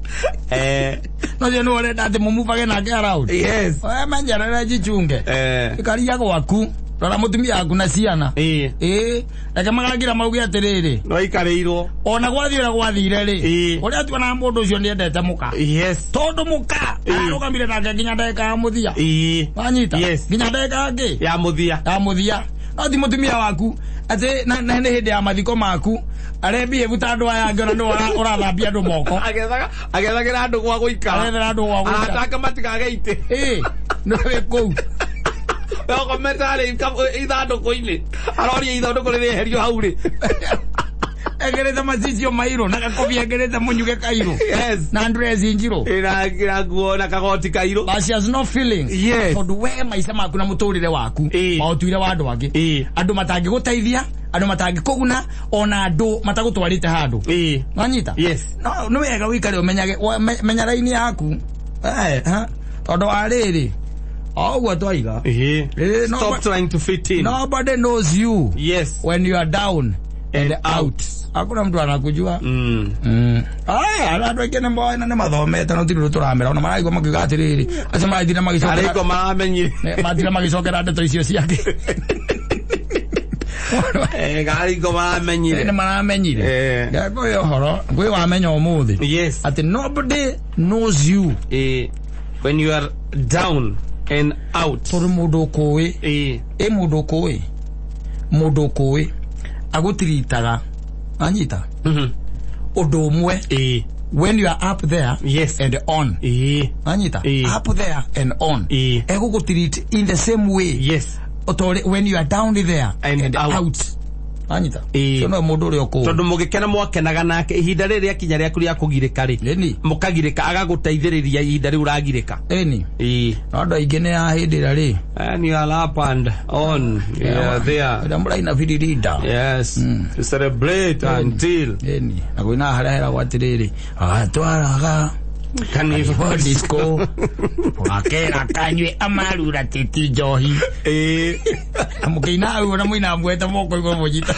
No cio nĩ ũrenda atĩ mũmubage nake around. Yes. We menyerere jichunge. Ikaria gwaku. Rora mũtumia waku na ciana. Ĩĩ. Ĩĩ. Reke magangira mauge atĩrĩrĩ. No ikarĩirwo. Ona gwathiĩ ũrĩa gwathire rĩ. Ĩĩ. Ũrĩa tuonaga mũndũ ũcio nĩendete mũka. Yes. Tondũ mũka Ĩĩ. ararũgamire nake nginya ndagĩka ya mũthia. Ĩĩ. Wanyita? Yes. Nginya ndagĩka ya kĩ? Ya mũthia. Ya mũthia. No ti mũtumia waku atĩ na nĩ hĩndĩ ya mathiko maku arebehave ta andũ aya angĩ ona nĩwe ũrathambia andũ moko. Agethagĩra andũ gwa gũikara. Agethera andũ gwa gũikara. Arata ake matikage itĩ. Ĩĩ, nĩwe wĩ kũu. Okomete harĩ ithandũkũ-inĩ. Aroria ithandũkũ rĩrĩeherio hau rĩ. Egerete macicio mairũ na gakobia egerete mũnyuge kairũ. Yes. Na dress njirũ. Ĩna na nguo na kagoti kairũ. But she has no feelings. Yes. Tondũ we maica maku na mũtũrĩre waku maũtuire wa andũ angĩ. Andũ matangĩgũteithia, andũ matangĩkũguna, ona andũ matagũtwarĩte handũ. Wanyita? Yes. No nĩ wega ũikare ũmenyage menya raini yaku. Tondũ wa rĩrĩ, o ũguo twaiga. Stop trying to fit in. Nobody knows you. Yes. When you are down and out. Hakuna mtu anakujua. Aya, andũ aingĩ nĩ moĩ na nĩ mathomete na gũtirĩ ũndũ tũramera. Ona maraigua makiuga atĩrĩrĩ, acio marathire magĩcokera. Arĩko maramenyire. Mathire magĩcokera ndeto icio ciake. Arĩko maramenyire. Nĩ maramenyire. Ngwĩ ũhoro, ngwĩ wamenya ũmũthĩ. Yes. Atĩ nobody knows you. When you are down and out. Tondũ mũndũ ũkũĩ. Mũndũ ũkũĩ. Mũndũ ũkũĩ agũtiritaga. Anyita. Ũndũ ũmwe. When you are up there, yes, and on. Anyita. Up there and on. Egũgũtirit in the same way. Yes. Otore when you are down there and out. Anyita. So no mũndũ ũrĩa ũkũĩ. Tondũ mũgĩkena mwakenaga nake ihinda rĩrĩ rĩakinya rĩaku rĩa kũgirĩka rĩ. Mũkagirĩka agagũteithĩrĩria ihinda rĩu ũragirĩka. Ĩni. No andũ aingĩ nĩ a hĩndĩ ĩrĩa rĩ. And you are up and on. You are there. Ĩrĩa mũraina biririnda. Yes. To celebrate until. Ĩni. Na kũina harĩa heragwo atĩrĩrĩ. Agatwaraga Carnival disco. Wakera kanywe amarura titi njohi. Na mũkĩina hau na mũina muoete moko igũrũ mũnyita.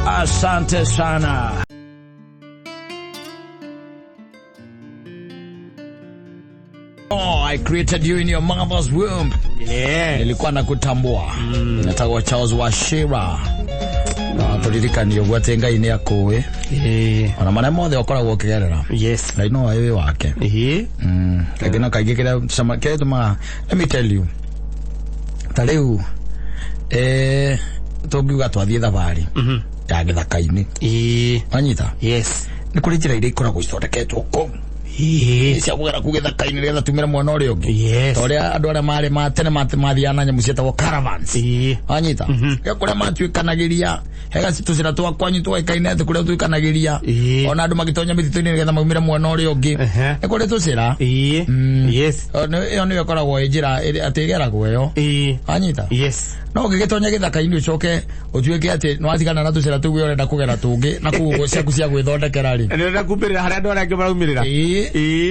Asante sana. Oh, I created you in your mother's womb. Yes. Nilikuwa nakutambua. Natagwa Charles Wachira. Na tulirikania ũguo atĩ Ngai nĩ akũĩ. Ona marĩa mothe ũkoragwo ũkĩgerera. Yes. Ngai no aĩ wĩ wake. Kaingĩ na kaingĩ kĩrĩa tũmaga, let me tell you. Ta rĩu, tũngiuga twathiĩ thabarĩ ya gĩthaka-inĩ. Wanyita? Yes. Nĩ kũrĩ njĩra iria ikoragwo ithondeketwo kũu. Cia kũgera kũu gĩthaka-inĩ nĩgetha tumĩre mwena ũrĩa ũngĩ. Yes. Ta ũrĩa andũ arĩa marĩ ma tene mathiaga na nyamũ cietagwo caravans. Wanyita? He kũrĩa matuĩkanagĩria, he tũcĩra twa kwanyu twoĩkaine atĩ kũrĩa tuĩkanagĩria. Ona andũ magĩtonya mĩtitũ-inĩ nĩgetha maumĩre mwena ũrĩa ũngĩ. Nĩ kũrĩ tũcĩra. Yes. Ĩyo nĩyo ĩkoragwo ĩ njĩra atĩ ĩgeragwo ĩyo. Wanyita? Yes. No ũngĩgĩtonya gĩthaka-inĩ ũcoke ũtuĩke atĩ nĩwatigana na tũcĩra tũu ũrenda kũgera tũngĩ na kũu ciaku cia gwĩthondekera rĩ. Nĩũrenda kumĩrĩra harĩa andũ arĩa angĩ maraumĩrĩra.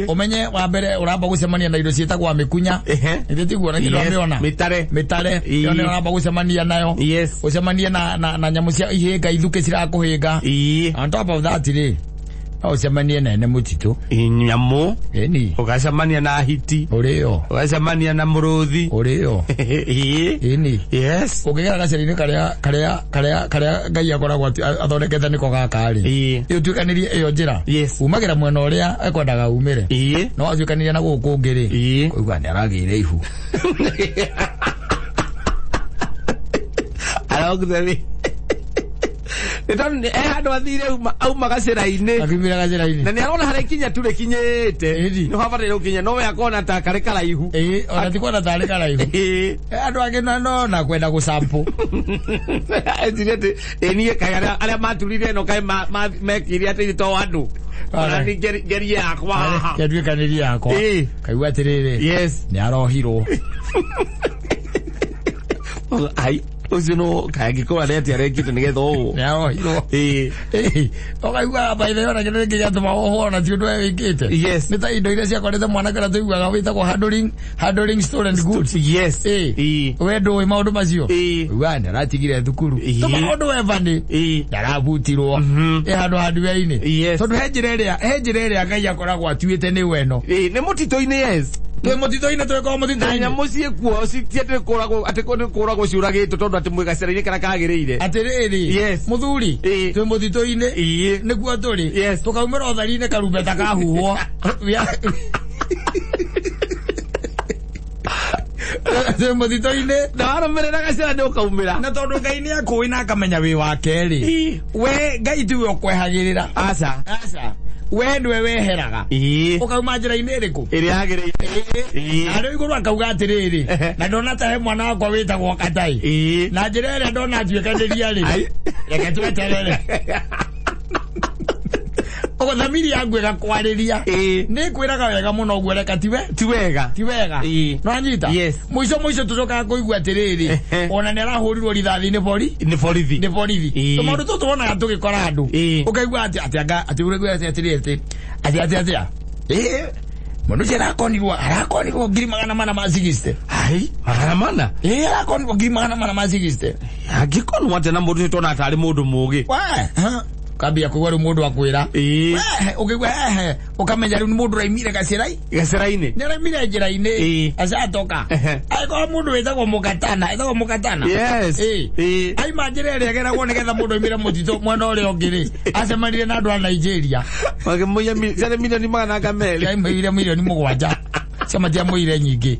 Ũmenye wa mbere ũramba gũcemania na indo ciĩtagwo mĩkunya. Ithe tiguo na kĩndũ amĩona. Mĩtare. Mĩtare. Ĩyo nĩyo ũramba gũcemania nayo. Yes. Ũcemanie na nyamũ cia ihĩnga ithukĩ cirakũhĩnga. On top of that rĩ, no ũcemanie na ene mũtitũ. Nyamũ. Ĩni. Ũgacemania na hiti. Ũrĩo. Ũgacemania na mũrũthi. Ũrĩo. Ĩni. Yes. Ũngĩgera gacĩra-inĩ karĩa Ngai akoragwo athondekete nĩko gaka rĩ. Ĩũtuĩkanĩrie ĩyo njĩra. Yes. Umagĩra mwena ũrĩa ekwendaga umĩre. No atuĩkanĩrie na gũkũ kũngĩ rĩ. Kũigua nĩ aragĩire ihu. Along the way. Nĩ handũ athire auma gacĩra-inĩ. Akiumĩra gacĩra-inĩ. Na nĩ arona harĩa ikinya tu rĩkinyĩte. Nĩ habataire gũkinya no we akona ta karĩ karaihu. Ona ti kuona tarĩ karaihu. Andũ angĩ no na kwenda gũsample. Eciria atĩ niĩ kaĩ arĩa maturire ĩno kaĩ mekire atĩ to andũ. Ona nĩ ngerie yakwa haha. Kĩanduĩkanĩrie yakwa. Kaigua atĩrĩrĩ. Yes. Nĩ arohirwo. Ai, ũcio no kaangĩkorwo arĩ atĩa arekĩte nĩgetha ũũ. Nĩ arohirwo. Ũkaigua by the way ona kĩndũ gĩkĩ gĩatũma wohwo ona ti ũndũ we wĩkĩte. Yes. Nĩ ta indo iria ciakorete mwanake ũrĩa tũiguaga wĩtagwo handling stolen goods. Yes. We ndũĩ maũndũ macio. Ugaga nĩ aratigire thukuru. To maũndũ we bani. Ndarabutirwo. Ĩ handũ hardware-inĩ. Yes. Tondũ he njĩra ĩrĩa Ngai akoragwo atuĩte nĩ weno. Nĩ mũtitũ-inĩ, yes. Twĩ mũtitũ-inĩ, twĩkorwo Na mũtitũ-inĩ. Nyamũ ciĩkuo citiatĩ kũragwo atĩ nĩ kũragwo ciũragĩtwo tondũ atĩ mwĩ gacĩra-inĩ karĩa kagĩrĩire. Atĩrĩrĩ, Yes. mũthuri, twĩ mũtitũ-inĩ, nĩkuo tũrĩ. Yes. Tũkaumĩra ũtheri-inĩ karumbeta kahuhwo. Twĩ mũtitũ-inĩ. Na warũmĩrĩra gacĩra nĩ ũkaumĩra. Na tondũ Ngai nĩ akũĩ na akamenya wĩ wake rĩ, we Ngai tiwe ũkwehagĩrĩra. Aca. Aca, we nĩwe weheraga. Ũkauma njĩra-inĩ ĩrĩkũ? Ĩrĩa yagĩrĩire. Harĩ igũrũ akauga atĩrĩrĩ, na ndona ta he mwana wakwa wĩtagwo Katai, na njĩra ĩrĩa ndona atuĩkanĩria rĩ, Ai. reke tweterere. Ũguo thamiri yangu ĩgakwarĩria, nĩ kwĩraga wega mũno ũguo, reka tiwe Ti wega. Ti wega. Nĩwanyita? Yes. Mũico mũico tũcokaga kũigua atĩrĩrĩ, ona nĩ arahũrirwo rithathi nĩ bori Nĩ borithi. Nĩ borithi. Tũmaũndũ tũtũ wonaga tũgĩkora andũ, ũkaigua atĩ atĩ anga atĩ ũraigua atĩ atĩrĩ atĩ atĩ atĩ atĩa ĩĩ mũndũ ũcio arakonirwo 460,000 ma 60. Ai, 400? Ĩĩ, arakonirwo 460,000. Angĩkonwo atĩa na mũndũ ũcio tuona tarĩ mũndũ mũgĩ? We ha, kambia kũigua rĩu mũndũ akwĩra, we ũkĩigua hehe, ũkamenya rĩu nĩ mũndũ ũraimire gacĩra Gacĩra-inĩ. Nĩ araimire njĩra-inĩ. Acatoka. Angĩkorwo mũndũ wĩtagwo Mũkatana, ĩtagwo Mũkatana. Yes. Aima njĩra ĩrĩa ĩgeragwo nĩgetha mũndũ aimire mũtitũ mwena ũrĩa ũngĩ rĩ, acemanirie na andũ a Nigeria. Makĩmũiya ciarĩ 200,000,000. Aimũire 7 million, cio matiamũire nyingĩ.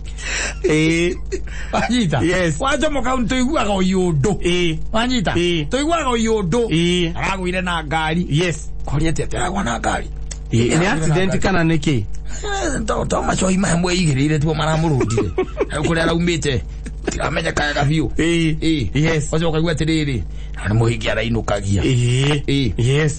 Wanyita? Yes. Wacomoka tũiguaga ũyũndũ. Wanyita? Tũiguaga ũyũndũ. Aragũire na ngari. Koria atĩ aragwa na ngari. Nĩ accident kana nĩ kĩ? To macohi maya mweigĩrĩire tuo maramũrũndire rĩu kũrĩa araumĩte tiramenyekaga biũ. Ũcio ũkaigua atĩrĩrĩ, na nĩ mũhingi arainũkagia.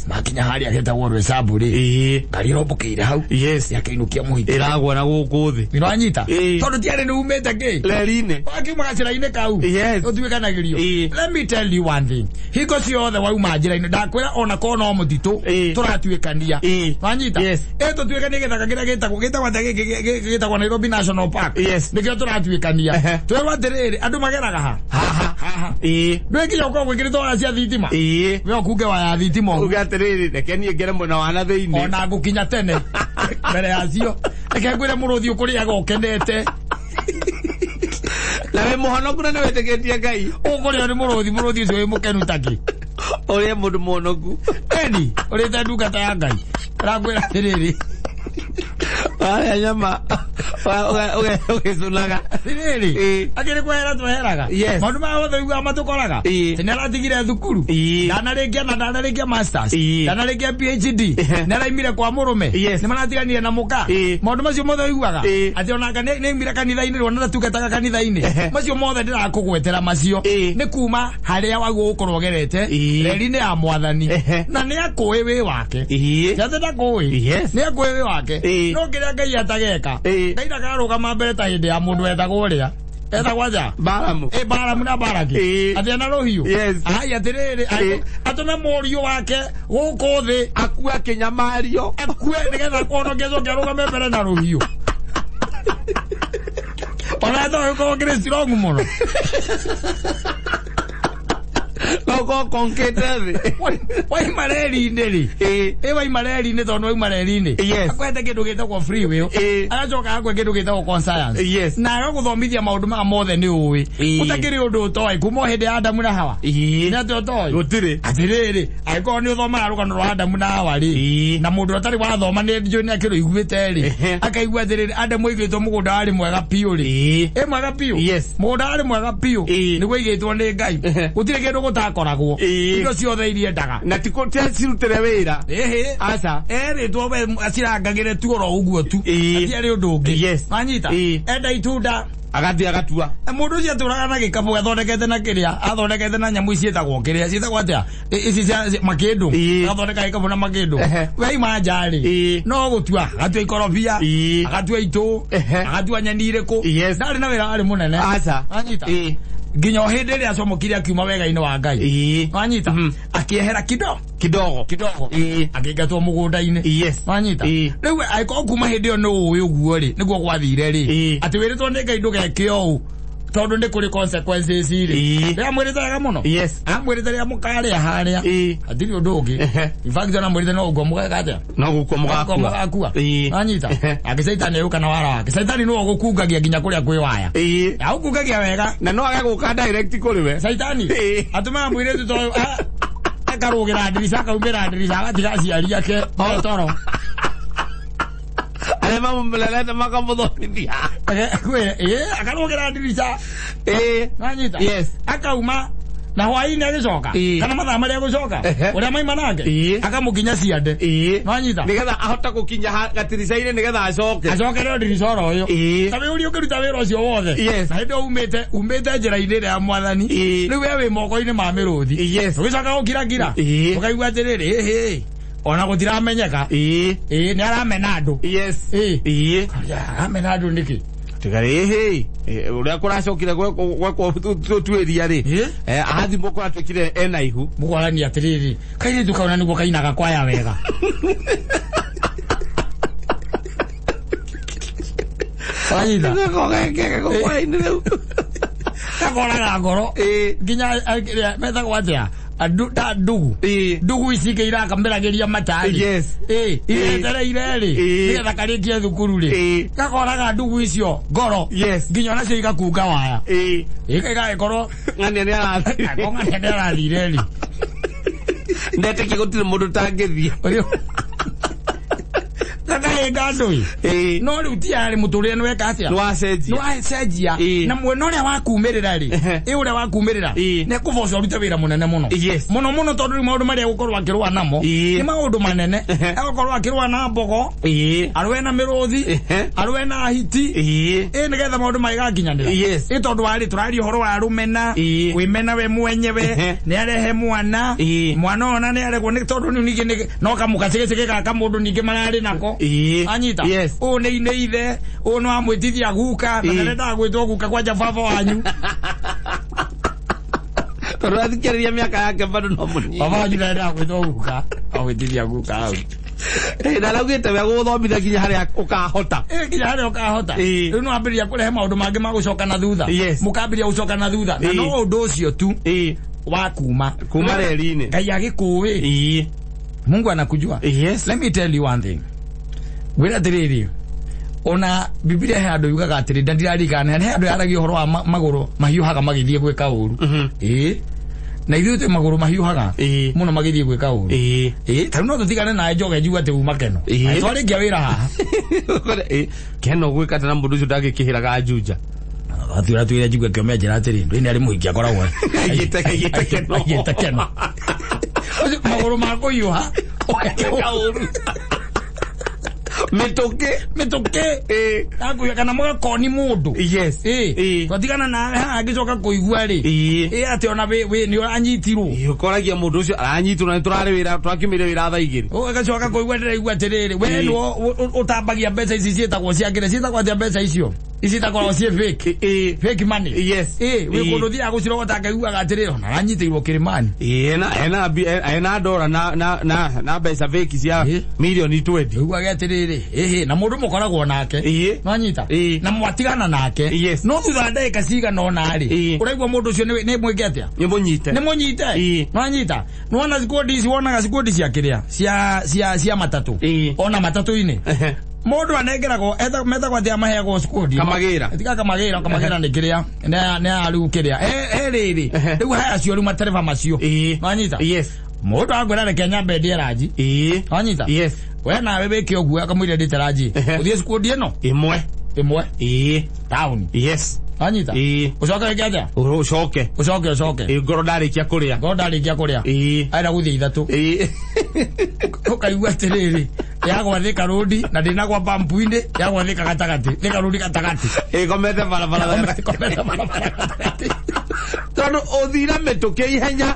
Makinya harĩa hetagwo Rwesambu rĩ, ngari ĩrombũkĩire hau, yakĩinũkia mũhingi. Ĩragwa na gũkũ thĩ. Nĩwanyita? Tondũ tiarĩ nĩ umĩte kĩ Reri-inĩ. Wakiuma gacĩra-inĩ kau, ũtuĩkanagĩrio. Let me tell you one thing, hingo ciothe wauma njĩra-inĩ, ndakwĩra ona korwo no mũtitũ tũratuĩkania. Wanyita? Yes. Ĩ tũtuĩkanie gĩthaka kĩrĩa gĩtagwo atĩa gĩkĩ gĩtagwo Nairobi National Park. Nĩkĩo tũratuĩkania. Twĩrwo atĩrĩrĩ, andũ mageraga ha? Haha. Haha. Ndwĩkinya ũkorwo gwĩkĩrĩtwo waya cia thitima, we ũkunge waya ya thitima ũguo. Uge atĩrĩrĩ, reke niĩ ngere mwena wa na thĩinĩ. Ona ngũkinya tene mbere yacio, reke ngwĩre mũrũthi ũkũrĩaga ũkenete. Na wĩ mũhonoku na nĩ wĩtĩkĩtie Ngai. Ũkũrĩo nĩ mũrũthi, mũrũthi ũcio wĩ mũkenu takĩ. Ũrĩe mũndũ mũhonoku. Eni ũrĩte ndungata ya Ngai, ũrakwĩra atĩrĩrĩ, Warĩa nyama ũgĩcunaga. Atĩrĩrĩ, akĩrĩ kwehera tweheraga. Maũndũ maya mothe ũiguaga matũkoraga. Atĩ nĩ aratigire thukuru, ndanarĩkia na ndanarĩkia masters, ndanarĩkia PhD, nĩ araimire kwa mũrũme, nĩ maratiganire na mũka. Maũndũ macio mothe ũiguaga, atĩ onanga nĩ aimire kanitha-inĩ, rĩ ona ndatungataga kanitha-inĩ. Macio mothe ndĩrakũgwetera macio nĩ kuma harĩa wagwo gũkorwo ũgerete reri-inĩ ya mwathani. Na nĩ akũĩ wĩ wake. Ti atĩ ndakũĩ. Nĩ akũĩ wĩ wake. No kĩrĩa Ngai atageka, Ngai ndakarũgama mbere ta hĩndĩ ya mũndũ wetagwo ũrĩa etagwo aja Balamu. Ĩ, Balamu na Baraki. Atĩ ana rũhiũ. Ai, atĩrĩrĩ, atũme mũriũ wake gũkũ thĩ Akue akĩnyamario. Akue nĩgetha kũhonokia, acoke arũgame mbere na rũhiũ, ona to gĩkorwo kĩrĩ strong mũno. No ũkorwo konkĩte thĩ. Waima reri-inĩ rĩ, ĩ waima reri-inĩ, tondũ waima reri-inĩ, akwete kĩndũ gĩtagwo free will, agacoka agakwe kĩndũ gĩtagwo conscience, na agagũthomithia maũndũ maya mothe nĩ ũĩ. Ũtakĩrĩ ũndũ ũtoĩ kuma o hĩndĩ ya Adamu na Hawa. Nĩ atĩ ũtoĩ? Gũtirĩ. Atĩrĩrĩ, angĩkorwo nĩ ũthomaga rũgano rwa Adamu na Hawa rĩ, na mũndũ ũtarĩ wathoma nĩ njũĩ nĩ akĩrũiguĩte rĩ, akaigua atĩrĩrĩ, Adamu aigĩtwo mũgũnda warĩ mwega biũ rĩ, ĩ mwega biũ. Mũgũnda warĩ mwega biũ, nĩguo aigĩtwo nĩ Ngai, gũtirĩ kĩndũ gũtakoragwo, indo ciothe iria endaga. Na ti cirutĩre wĩra. Ĩhĩ. Aca. Erĩtwo we acirangagĩre tu oro ũguo tu. Hatiarĩ ũndũ ũngĩ. Wanyita? Enda itunda, Agathiĩ agatua. Mũndũ ũcio atũraga na gĩkabũ athondekete na kĩrĩa athondekete na nyamũ ici ciĩtagwo kĩrĩa ciĩtagwo atĩa, ici cia makĩndũ. Agathondeka gĩkabũ na makĩndũ. We aima nja rĩ, no gũtua, agatua ikorobia, agatua itũ, agatua nyeni irĩkũ. Ndarĩ na wĩra warĩ mũnene. Aca. Wanyita? Nginya o hĩndĩ ĩrĩa acomokire akiuma wega-inĩ wa Ngai. Wanyita? Akĩehera kido Kidogo. Kidogo, akĩingatwo mũgũnda-inĩ. Wanyita? Rĩu angĩkorwo kuma hĩndĩ ĩyo nĩ ũĩ ũguo rĩ, nĩguo gwathire rĩ, atĩ wĩrĩtwo nĩ Ngai ndũgeke ũũ, Tondu nĩ kũrĩ consequences rĩ. Ĩĩ. Ndĩramwĩrĩte wega mũno. Yes. Amwĩrĩte rĩrĩa mũkarĩa harĩa. Ĩĩ. Hatirĩ ũndũ ũngĩ. Ehe. In fact ona mwĩrĩte no ũguo mũgeka atĩa? No gũkua Mũgakua. mũgakua. Ĩĩ. Anyita. Ehe. Nake caitani ũka na wara wake. Caitani nĩwe ũgũkungagia nginya kũrĩa kwĩ waya. Ĩĩ. Agũkungagia wega. Na no age gũka direct kũrĩ we. Caitani. Ĩĩ. Atũmaga mũirĩtu to akarũgĩra ndirica akaumĩra ndirica agatiga aciari ake me toro. Arĩa mamũrerete makamũthomithia. Ĩĩ, akarũgĩra ndirica. Ĩĩ. Nanyita. Yes. Akauma na hwaĩ-inĩ agĩcoka Ĩĩ. kana mathaa marĩa agũcoka Ehe. ũrĩa maima nake Ĩĩ. akamũkinya ciande. Ĩĩ. Nanyita. Nĩgetha ahote gũkinya gatirica-inĩ nĩgetha acoke. Acokereo ndirica oro ũyũ. Ĩĩ. Ta wĩ ũrĩa ũngĩruta wĩra ũcio wothe. Yes. Na hĩndĩ ĩyo umĩte njĩra-inĩ ĩrĩa ya mwathani. Ĩĩ. Rĩu we wĩ moko-inĩ ma mĩrũthi. Yes. Ũgĩcoka gũkiragira. Ĩĩ. Ũkaigua atĩrĩrĩ, ĩhĩ, ona gũtiramenyeka. Ĩĩ. Ĩĩ, nĩ aramena andũ. Yes. Ĩĩ. Ĩĩ. Aramena andũ nĩkĩ? Tiga rĩhĩ ũrĩa kũracokire gwekwo tũtuĩria rĩ. Ĩĩ. Athimwo kũratuĩkire ena ihu. Mũkwarania atĩrĩrĩ, kairĩtu kau na nĩguo kainaga kwaya wega. Wanyita? Gũkwainĩ rĩu. Gakoraga ngoro. Ĩĩ. Nginya kĩrĩa metagwo atĩa? Andu ta ndugu. Ĩĩ. Ndugu ici ingĩ irakamĩragĩria matari. Yes. Ĩĩ, iretereire rĩ, Ĩĩ. nĩgetha karĩkie thukuru rĩ. Ĩĩ. Gakoraga ndugu icio ngoro. Yes. Nginya onacio igakunga waya. Ĩĩ. Ĩgagĩkorwo Ng'ania nĩ arathire. ng'ania nĩ arathire rĩ. Ndetĩkia gũtirĩ mũndũ ũtangĩthiĩ. Ũyũ. Gakahinga andũ ĩ. Ĩĩ. No rĩu ti yarĩ mũtũrĩre nĩ weka atĩa? Nĩ wacenjia. Nĩ wacenjia. Ĩĩ. Na mwena ũrĩa wakumĩrĩra rĩ, Ehe. ĩ ũrĩa wakumĩrĩra, Ĩĩ. nĩ ekũboco ũrute wĩra mũnene mũno. Yes. Mũno mũno tondũ rĩu maũndũ marĩa egũkorwo akĩrũa namo Ĩĩ. nĩ maũndũ manene. Ehe. Egũkorwo akĩrũa na mbogo, Ĩĩ. arũe na mĩrũthi, Ehe. arũe na hiti. Ĩĩ. Ĩ nĩgetha maũndũ magĩgakinyanĩra. Yes. Ĩ tondũ warĩ tũraria ũhoro wa rũmena, Ĩĩ. kwĩmena we mwenyewe, Ehe. nĩ arehe mwana, Ĩĩ. mwana ona nĩ aregwo nĩ tondũ rĩu ningĩ no kamũgacĩgĩcĩgĩ gaka mũndũ ningĩ mararĩ nako. Ĩĩ. Anyita. Yes. Ũũ nĩ nĩ ithe, ũũ nĩ wamwĩtithia guka, na Ĩĩ. ndendaga gwĩtwo guka kwanja baba wanyu. Tondũ athikĩrĩria mĩaka yake bado no mũnini. Baba wanyu ndendaga gwĩtwo guka, amwĩtithia guka hau. Ĩĩ, na araugĩte we gũgũthomithia nginya harĩa ũkahota. Ĩ nginya harĩa ũkahota. Ĩĩ. Rĩu nĩ wambĩrĩria kũrehe maũndũ mangĩ ma gũcoka na thutha. Yes. Mũkambĩrĩria gũcoka na thutha. Na Ĩĩ. no ũndũ ũcio tu Ĩĩ. wa kuma. Kuma reri-inĩ. Ngai agĩkũĩ. Ĩĩ. Mungu anakujua. Yes. Let me tell you one thing. Ngwĩra atĩrĩrĩ, ona Biblia he handũ yugaga atĩrĩ, na ndirarikana, he handũ yaragia ũhoro wa magũrũ mahiũhaga magĩthiĩ gwĩka ũru. Ĩĩ. Na ithuĩ twĩ magũrũ mahiũhaga Ĩĩ. mũno magĩthiĩ gwĩka ũru. Ĩĩ. Ĩĩ, ta rĩu no tũtigane nawe njoge njuge atĩ uma Keno. Ĩĩ. Twarĩkia wĩra haha. Ĩĩ. Keno gwĩka atĩ na mũndũ ũcio ndangĩkĩhĩraga Juja. Atwĩra twĩre njigue kĩome njĩra atĩrĩ, ndũĩ nĩ arĩ mũhiki akoragwo. Aigĩte Keno. Aigĩte Keno. Ũcio magũrũ ma kũhiũha. Gwĩka ũru. Mĩtũkĩ. Mĩtũkĩ. Ĩĩ. Akuya kana mũgakoni mũndũ. Yes. Ĩĩ. Ĩĩ. Twatigana nawe haha ngĩcoka kũigua rĩ. Ĩĩ. Ĩĩ atĩ ona wĩ nĩ ũranyitirwo. Ĩĩ, ũkoragia mũndũ ũcio aranyitwo na nĩ tũrarĩ wĩra tũrakiumire wĩra thaa igĩrĩ. Ũgacoka kũigua ndĩraigua atĩrĩrĩ, we Ĩĩ. nĩwe ũtambagia mbeca ici ciĩtagwo cia kĩrĩa, ciĩtagwo atĩa mbeca icio? Ici itakoragwo ciĩ fake. Ĩĩ. Fake money. Yes. Ĩĩ, wĩ Ĩĩ. kũndũ ũthiaga gũcirogota ngaiguaga atĩrĩrĩ, ona aranyitĩirwo kĩrĩmani. Ĩĩ, ena ndora na mbeca fake cia Ĩĩ. mirioni 20. Ũiguage atĩrĩrĩ, ĩhĩ, na mũndũ mũkoragwo nake. Ĩĩ. Nwanyita? Ĩĩ. Na mwatigana nake. Yes. No thutha wa ndagĩka cigana ũna rĩ, Ĩĩ. ũraigua mũndũ ũcio nĩ mwĩke atĩa? Nĩ mũnyite. Nĩ mũnyite. Ĩĩ. Nwanyita? Nĩwona cikundi ici wonaga cikundi cia kĩrĩa? Cia matatũ. Ĩĩ. Ona matatũ-inĩ. Ehe. Mũndũ anengeragwo metagwo atĩa maheagwo cikundi? Kamagĩra. Tiga kamagĩra, kamagĩra nĩ kĩrĩa. Nĩ ya rĩu kĩrĩa. He rĩrĩ. Ehe. Rĩu he acio rĩu matereba macio. Ĩĩ. Nwanyita? Yes. Mũndũ akwĩra reke nyambe ndĩe ranji. Ĩĩ. Nwanyita? Yes. We nawe wĩke ũguo akamwĩra ndĩte ranji. Ehe. Ũthiĩ cikundi ĩno? Ĩmwe. Ĩmwe. Ĩĩ. Taũni. Yes. Nwanyita? Ĩĩ. Ũcoke wĩke atĩa? Ũcoke. Ũcoke ũcoke. Ĩĩ, ngoro ndarĩkia kũrĩa. Ngoro ndarĩkia kũrĩa. Ĩĩ. Arenda gũthiĩ ithatũ. Ĩĩ. Ũkaigua atĩrĩrĩ, yagwa Thika Road na ndĩnagwa bampu-inĩ, yagwa Thika gatagatĩ, Thika Road gatagatĩ. Ĩgomete barabara. Ĩgomete barabara gatagatĩ. Tondũ ũthire mĩtũkĩ ihenya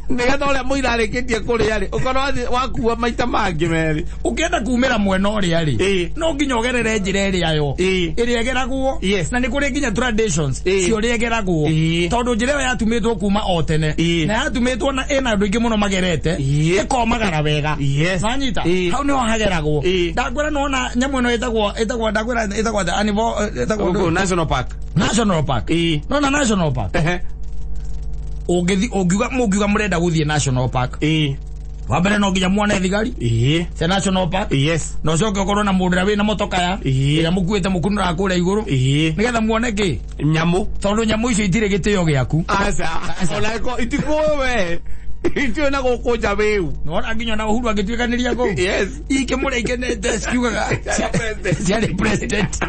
nĩgetha ũrĩa mũira arĩkĩtie kũrĩa rĩ, ũkorwo wakua maita mangĩ merĩ. Ũkĩenda kumĩra mwena ũrĩa rĩ, Ĩĩ. no nginya ũgerere njĩra ĩrĩa yo. Ĩĩ. Ĩrĩa ĩgeragwo. Yes. Na nĩ kũrĩ nginya traditions Ĩĩ. cia ũrĩa ĩgeragwo. Ĩĩ. Tondũ njĩra ĩyo yatumĩtwo kuma o tene. Ĩĩ. Na yatumĩtwo na ĩna andũ aingĩ mũno magerete. Ĩĩ. Ĩkomagara wega. Yes. Nwanyita? Ĩĩ. Hau nĩho hageragwo. Ĩĩ. Ndakwĩra nĩwona nyamũ ĩno ĩtagwo ndakwĩra ĩtagwo atĩa? Anivo, ĩtagwo Gũkũ National Park. National Park. Nona National Park. Ungithi ungiuga mungiuga murenda guthie National Park. Wa mbere no nginya muone thigari. Cia National Park. Yes. Na ucoke ukorwo na mundu ũrĩa wĩna motoka ya ĩrĩa mũkuĩte mũkunũraga kũrĩa igũrũ. Nĩgetha muone kĩ? Nyamu. Tondũ nyamu icio itirĩ gĩtĩo gĩaku. Aca. Ona ko itikuĩ we. Itio na gũkũ nja wĩu. Nĩwona nginya ona Uhuru agĩtuĩkanĩria kũu. Yes. Ikĩmũrĩa ikenete cikiugaga ciarĩ president.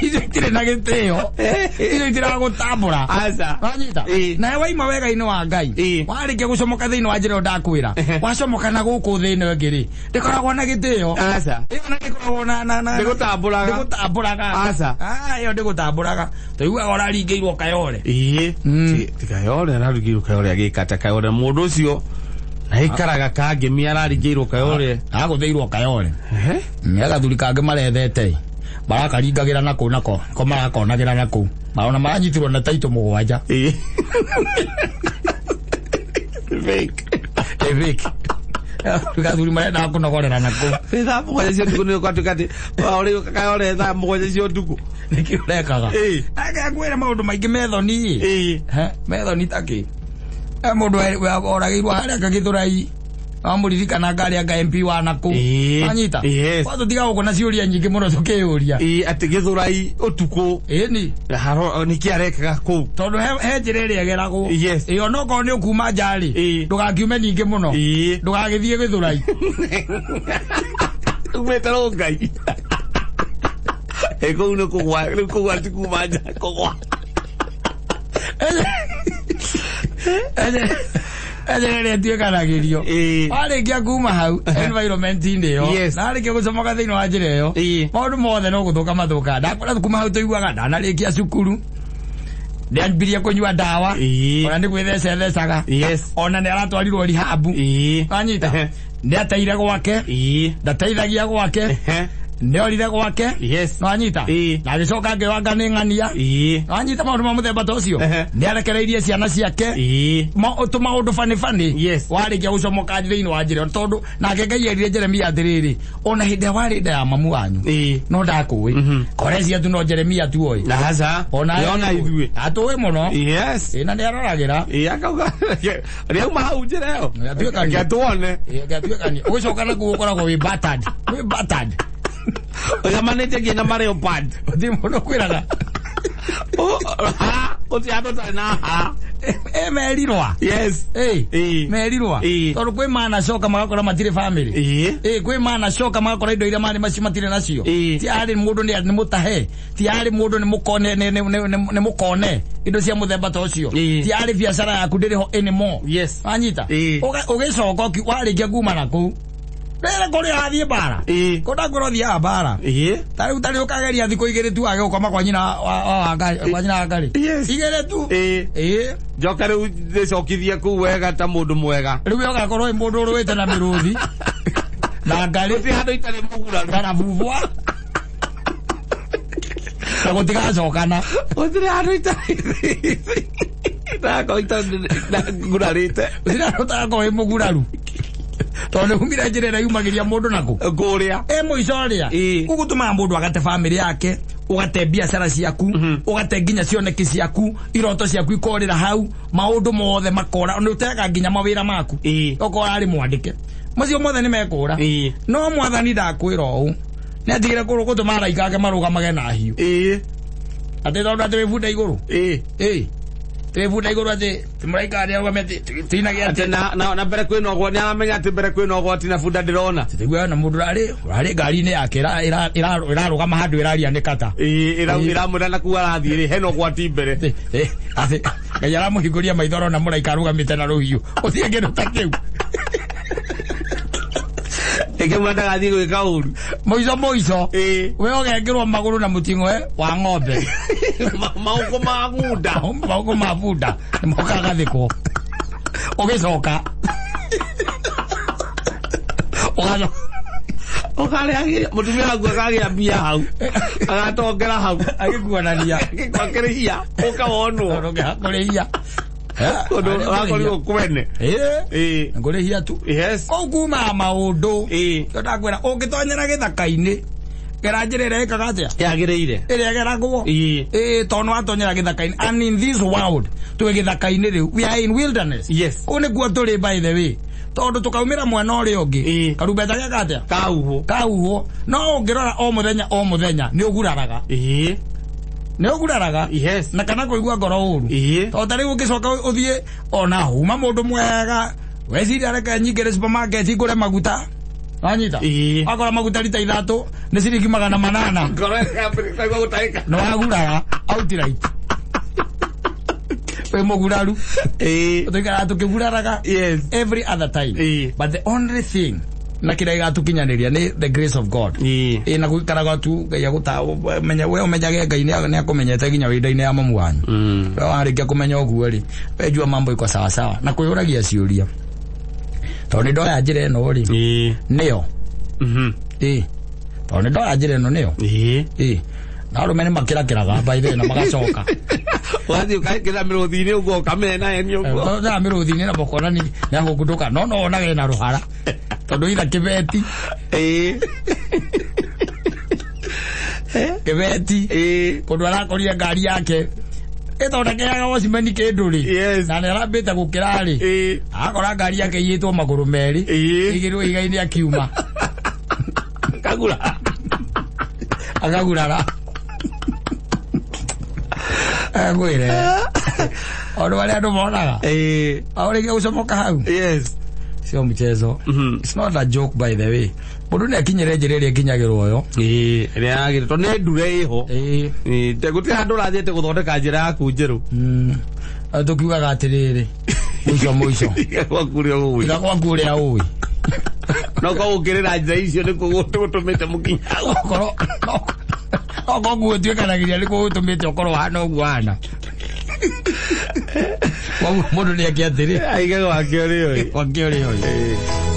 Icio itirĩ na gĩtĩo. Icio itiragũtambũra. Aca. Wanyita? Nawe waima wega-inĩ wa Ngai. Warĩkia gũcomoka thĩinĩ wa njĩra ĩyo ndakwĩra. Wacomoka na gũkũ thĩ ĩno ĩngĩ rĩ, ndĩkoragwo na gĩtĩo. Aca. Ĩyo na ndĩkoragwo na Ndĩgũtambũraga. Ndĩgũtambũraga. Aca. Ah, ĩyo ndĩgũtambũraga. Tũiguaga ũraringĩirwo Kayore. Ti Kayore araringĩirwo Kayore agĩkata Kayore mũndũ ũcio na ikaraga kangemi araringĩirwo Kayore. Agũthĩirwo Kayore. Nĩ agathuri kangĩ marethete. Barakaringagĩra na kũu nako ko marakonagĩra na kũu. Marona maranyitirwo na taito mũgwanja. Fake. Fake. Gathuri marendaga kũnogorera na kũu. Thaa mũgwanja cia ũtukũ nĩ ũgwatuĩka atĩ ũrĩ Kayore thaa mũgwanja cia ũtukũ. Nĩkĩ ũrekaga? Ake ngwĩra maũndũ maingĩ methoni. Methoni ta kĩ? Mũndũ oragĩirwo harĩa Gĩthũrai. Wamũririkana ngarĩ anga MP wa nakũu. Wanyita? Kwa tũtiga gũkũ na ciũria nyingĩ mũno tũkĩyũria. Atĩ Gĩthũrai ũtukũ. Ĩni. Nĩkĩ arekaga kũu? Tondũ he njĩra ĩrĩa ĩgeragwo. Yes. Ĩyo no korwo nĩ ũkuma nja rĩ, ndũgakiume nyingĩ mũno. Ndũgagĩthiĩ Gĩthũrai. Umĩte Rongai. Kũu nĩ kũgwa, rĩu kũgwa ti kuma nja, kũgwa. Njĩra ĩrĩa ĩtuĩkanagĩrio. Warĩkia kuma hau environment-inĩ ĩyo, na warĩkia gũcomoka thĩinĩ wa njĩra ĩyo, maũndũ mothe no gũthũka mathũkaga. Ndakwĩra kuma hau tũiguaga ndanarĩkia cukuru, nĩambirie kũnyua ndawa, ona nĩ gwĩthecethecaga, ona nĩ aratwarirwo rehab. Wanyita? Nĩateire gwake, ndateithagia gwake, nĩorire gwake. Nĩwanyita? Na agĩcoka ngĩwanga nĩ ng'ania. Nĩwanyita maũndũ ma mũthemba ta ũcio? Nĩarekereirie ciana ciake. Tũmaũndũ bani bani. Warĩkia gũcomoka thĩinĩ wa njĩra ĩyo, tondũ nake Ngai erire Jeremia atĩrĩrĩ, ona hĩndĩ ĩrĩa warĩ nda ya mamu wanyu, no ndakũĩ. Korecia tu no Jeremia tu oĩ. Aca. Ona ithuĩ. Atũĩ mũno. Na nĩaroragĩra. Akauga rĩauma hau njĩra ĩyo. Gĩatuĩkania. Reke tuone. Gĩatuĩkania. Ũgĩcoka nakuo ũkoragwo wĩ battered. Wĩ battered. Ũcamanĩtie nginya na leopard. Gũtirĩ mũndũ ũkwĩraga. Gũtirĩ handũ ũtarĩ na ha. Merirwa. Yes. Merirwa. Tondũ kwĩ manacoka magakora matirĩ family. Kwĩ manacoka magakora indo iria marĩ macio matirĩ nacio. Ti arĩ mũndũ nĩ mũtahe. Ti arĩ mũndũ nĩ mũkone nĩ mũkone indo cia mũthemba ta ũcio. Ti arĩ biacara yaku ndĩrĩ ho anymore. Yes. Wanyita? Ũgĩcoka warĩkia kuma na kũu. Rĩrĩa kũrĩ athiĩ mbara. Kũ ndakwĩra ũthiaga mbara. Ta rĩu tarĩ ũkageria thikũ igĩrĩ tu wage gũkoma kwa nyina wa Ngarĩ. Igĩrĩ tu. Njoka rĩu ndĩcokithie kũu wega ta mũndũ mwega. Rĩu we ũgakorwo wĩ mũndũ ũrũĩte na mĩrũthi. Na ngarĩ. Gũtirĩ handũ itarĩ mũguraru. Kana bubwa. Na gũtigacokana. Gũtirĩ handũ itarĩ. Ndakorwo itarĩ ngurarĩte. Gũtirĩ handũ ũtagakorwo wĩ mũguraru. Tondũ nĩ umire njĩra ĩrĩa yumagĩria mũndũ nakũ. Kũrĩa. Mũico ũrĩa. Kũu gũtũmaga mũndũ agate family yake, ũgate biacara ciaku, ũgate nginya cioneki ciaku, iroto ciaku ikorĩra hau, maũndũ mothe makora, nĩ ũteaga nginya mawĩra maku. Okorwo arĩ mwandĩke. Macio mothe nĩ mekũra. No mwathani ndakwĩra ũũ. Nĩ atigire gũtũma araika ake marũgamage na hiũ. Atĩ tondũ atĩ wĩ bunda igũrũ. Twĩ bunda igũrũ atĩ mũraika arĩa arũgame atĩ tinage atĩ na mbere kwĩna ũgwati, nĩaramenya atĩ mbere kwĩna ũgwati na bunda ndĩrona. Tiguo na mũndũ ũrarĩ ngari-inĩ yake ĩrarũgama handũ ĩraria nĩ kata. Ĩramwĩra na kũu arathiĩ rĩ, hena ũgwati mbere. Atĩ Ngai aramũhingũria maitho arona mũraika arũgamĩte na rũhiũ. Ũthiĩ kĩndũ ta kĩu. Ĩkĩmwĩra ndagathiĩ gwĩka ũru. Mũico mũico. We ũgekĩrwo magũrũ na mũting'oe wa ng'ombe. Maũkũ ma bunda. Maũkũ ma bunda. Nĩmokaga gathĩkwo. Ũgĩcoka. Ũgacoka. Ũkarĩa mũtumia waku akagĩa mbia hau. Agatongera hau. Agĩkuonania. Agĩkũrĩhia. Ũkawonwo. Ũkũrĩhia. Ũndũ wakorirwo kwene. Ngũrĩhia tu. Yes. Kũu kumaga maũndũ. Kĩo ndakwĩra ũngĩtonyera gĩthaka-inĩ Gera njĩra ĩrĩa ĩkaga atĩa? Yagĩrĩire. Ĩrĩa ĩgeragwo. Ĩĩ. Ĩĩ, tondũ nĩwatonyera gĩthaka-inĩ. And in this world, twĩ gĩthaka-inĩ rĩu. We are in wilderness. Yes. Kũu nĩkuo tũrĩ by the way. Tondũ tũkaumĩra mwena ũrĩa ũngĩ. Ĩĩ. Karumbeta geka atĩa? Kauhwo. Kauhwo. No ũngĩrora o mũthenya o mũthenya nĩ ũguraraga. Ĩĩ. Nĩ ũguraraga. Yes. Na kana kũigua ngoro ũru. Ĩĩ. Tondũ ta rĩu ũngĩcoka ũthiĩ ona uma mũndũ mwega weciria reke nyingĩre supermarket ngũre maguta. Wanyita? Ĩĩ. Wakora maguta rita 3 nĩ ciringi 800. Ngoro ĩkaigua gũtahĩka. Nĩ wagurara outright. Wĩ mũguraru. Ĩĩ. Tũikaraga tũkĩguraraga. Yes. Every other time. Ĩĩ. But the only thing na kĩrĩa gĩgatukinyanĩria nĩ the grace of God. Ĩĩ. Ĩĩ, na gũikaraga tu Ngai agũta we ũmenyage Ngai nĩ akũmenyete nginya wĩ nda-inĩ ya mamu wanyu. We warĩkia kũmenya ũguo rĩ, we jua mambo iko sawa sawa na kwĩyũragia ciũria. Tondũ nĩ ndoya njĩra ĩno rĩ, Ĩĩ. nĩyo. Mhm. Ĩĩ. Tondũ nĩ ndoya njĩra ĩno nĩyo. Ĩĩ. Ĩĩ. Na arũme nĩ makĩrakĩraga by the way na magacoka. Ũgathiĩ ũkaingĩra mĩrũthi-inĩ ũguo ũkamena eni ũguo. Tondũ mĩrũthi-inĩ na mũkona nĩ akũngũndũka no no wonage na rũhara. Tondũ itha kĩbeti. Ĩĩ. Kĩbeti. Ĩĩ. Kũndũ arakorire ngari yake ĩthondekeaga wocimeni kĩndũ rĩ. Yes. Na nĩ arambĩte gũkĩra rĩ. Ĩĩ. Akora ngari yake iyĩtwo magũrũ merĩ. Ĩĩ. Igĩrwo ihiga-inĩ akiuma. Kagura. Akagurara. Ngwĩre. Ũndũ marĩa andũ monaga. Ĩĩ. Aũrĩkia gũcomoka hau. Yes. Sio mchezo. Mhm. It's not a joke by the way. Mũndũ nĩ akinyĩre njĩra ĩrĩa ĩkinyagĩrwo yo. Ĩĩ, ĩrĩa yagĩrĩire tondũ nĩ ndure ĩho. Ĩĩ. Ĩĩ, te gũtirĩ handũ ũrathiĩte gũthondeka njĩra yaku njerũ. Tũkiugaga atĩrĩrĩ, mũico mũico. Tiga gwaku ũrĩa ũĩ. Tiga gwaku ũrĩa ũĩ. No korwo gũkĩrĩra njĩra icio nĩkuo gũtũmĩte mũkinye hau. Okorwo no koguo ũtuĩkanagĩria nĩkuo gũtũmĩte ũkorwo ũhana ũguo ũhana. Koguo mũndũ nĩ eke atĩrĩ. Aige gwake ũrĩa ũĩ. Gwake ũrĩa ũĩ. Ĩĩ.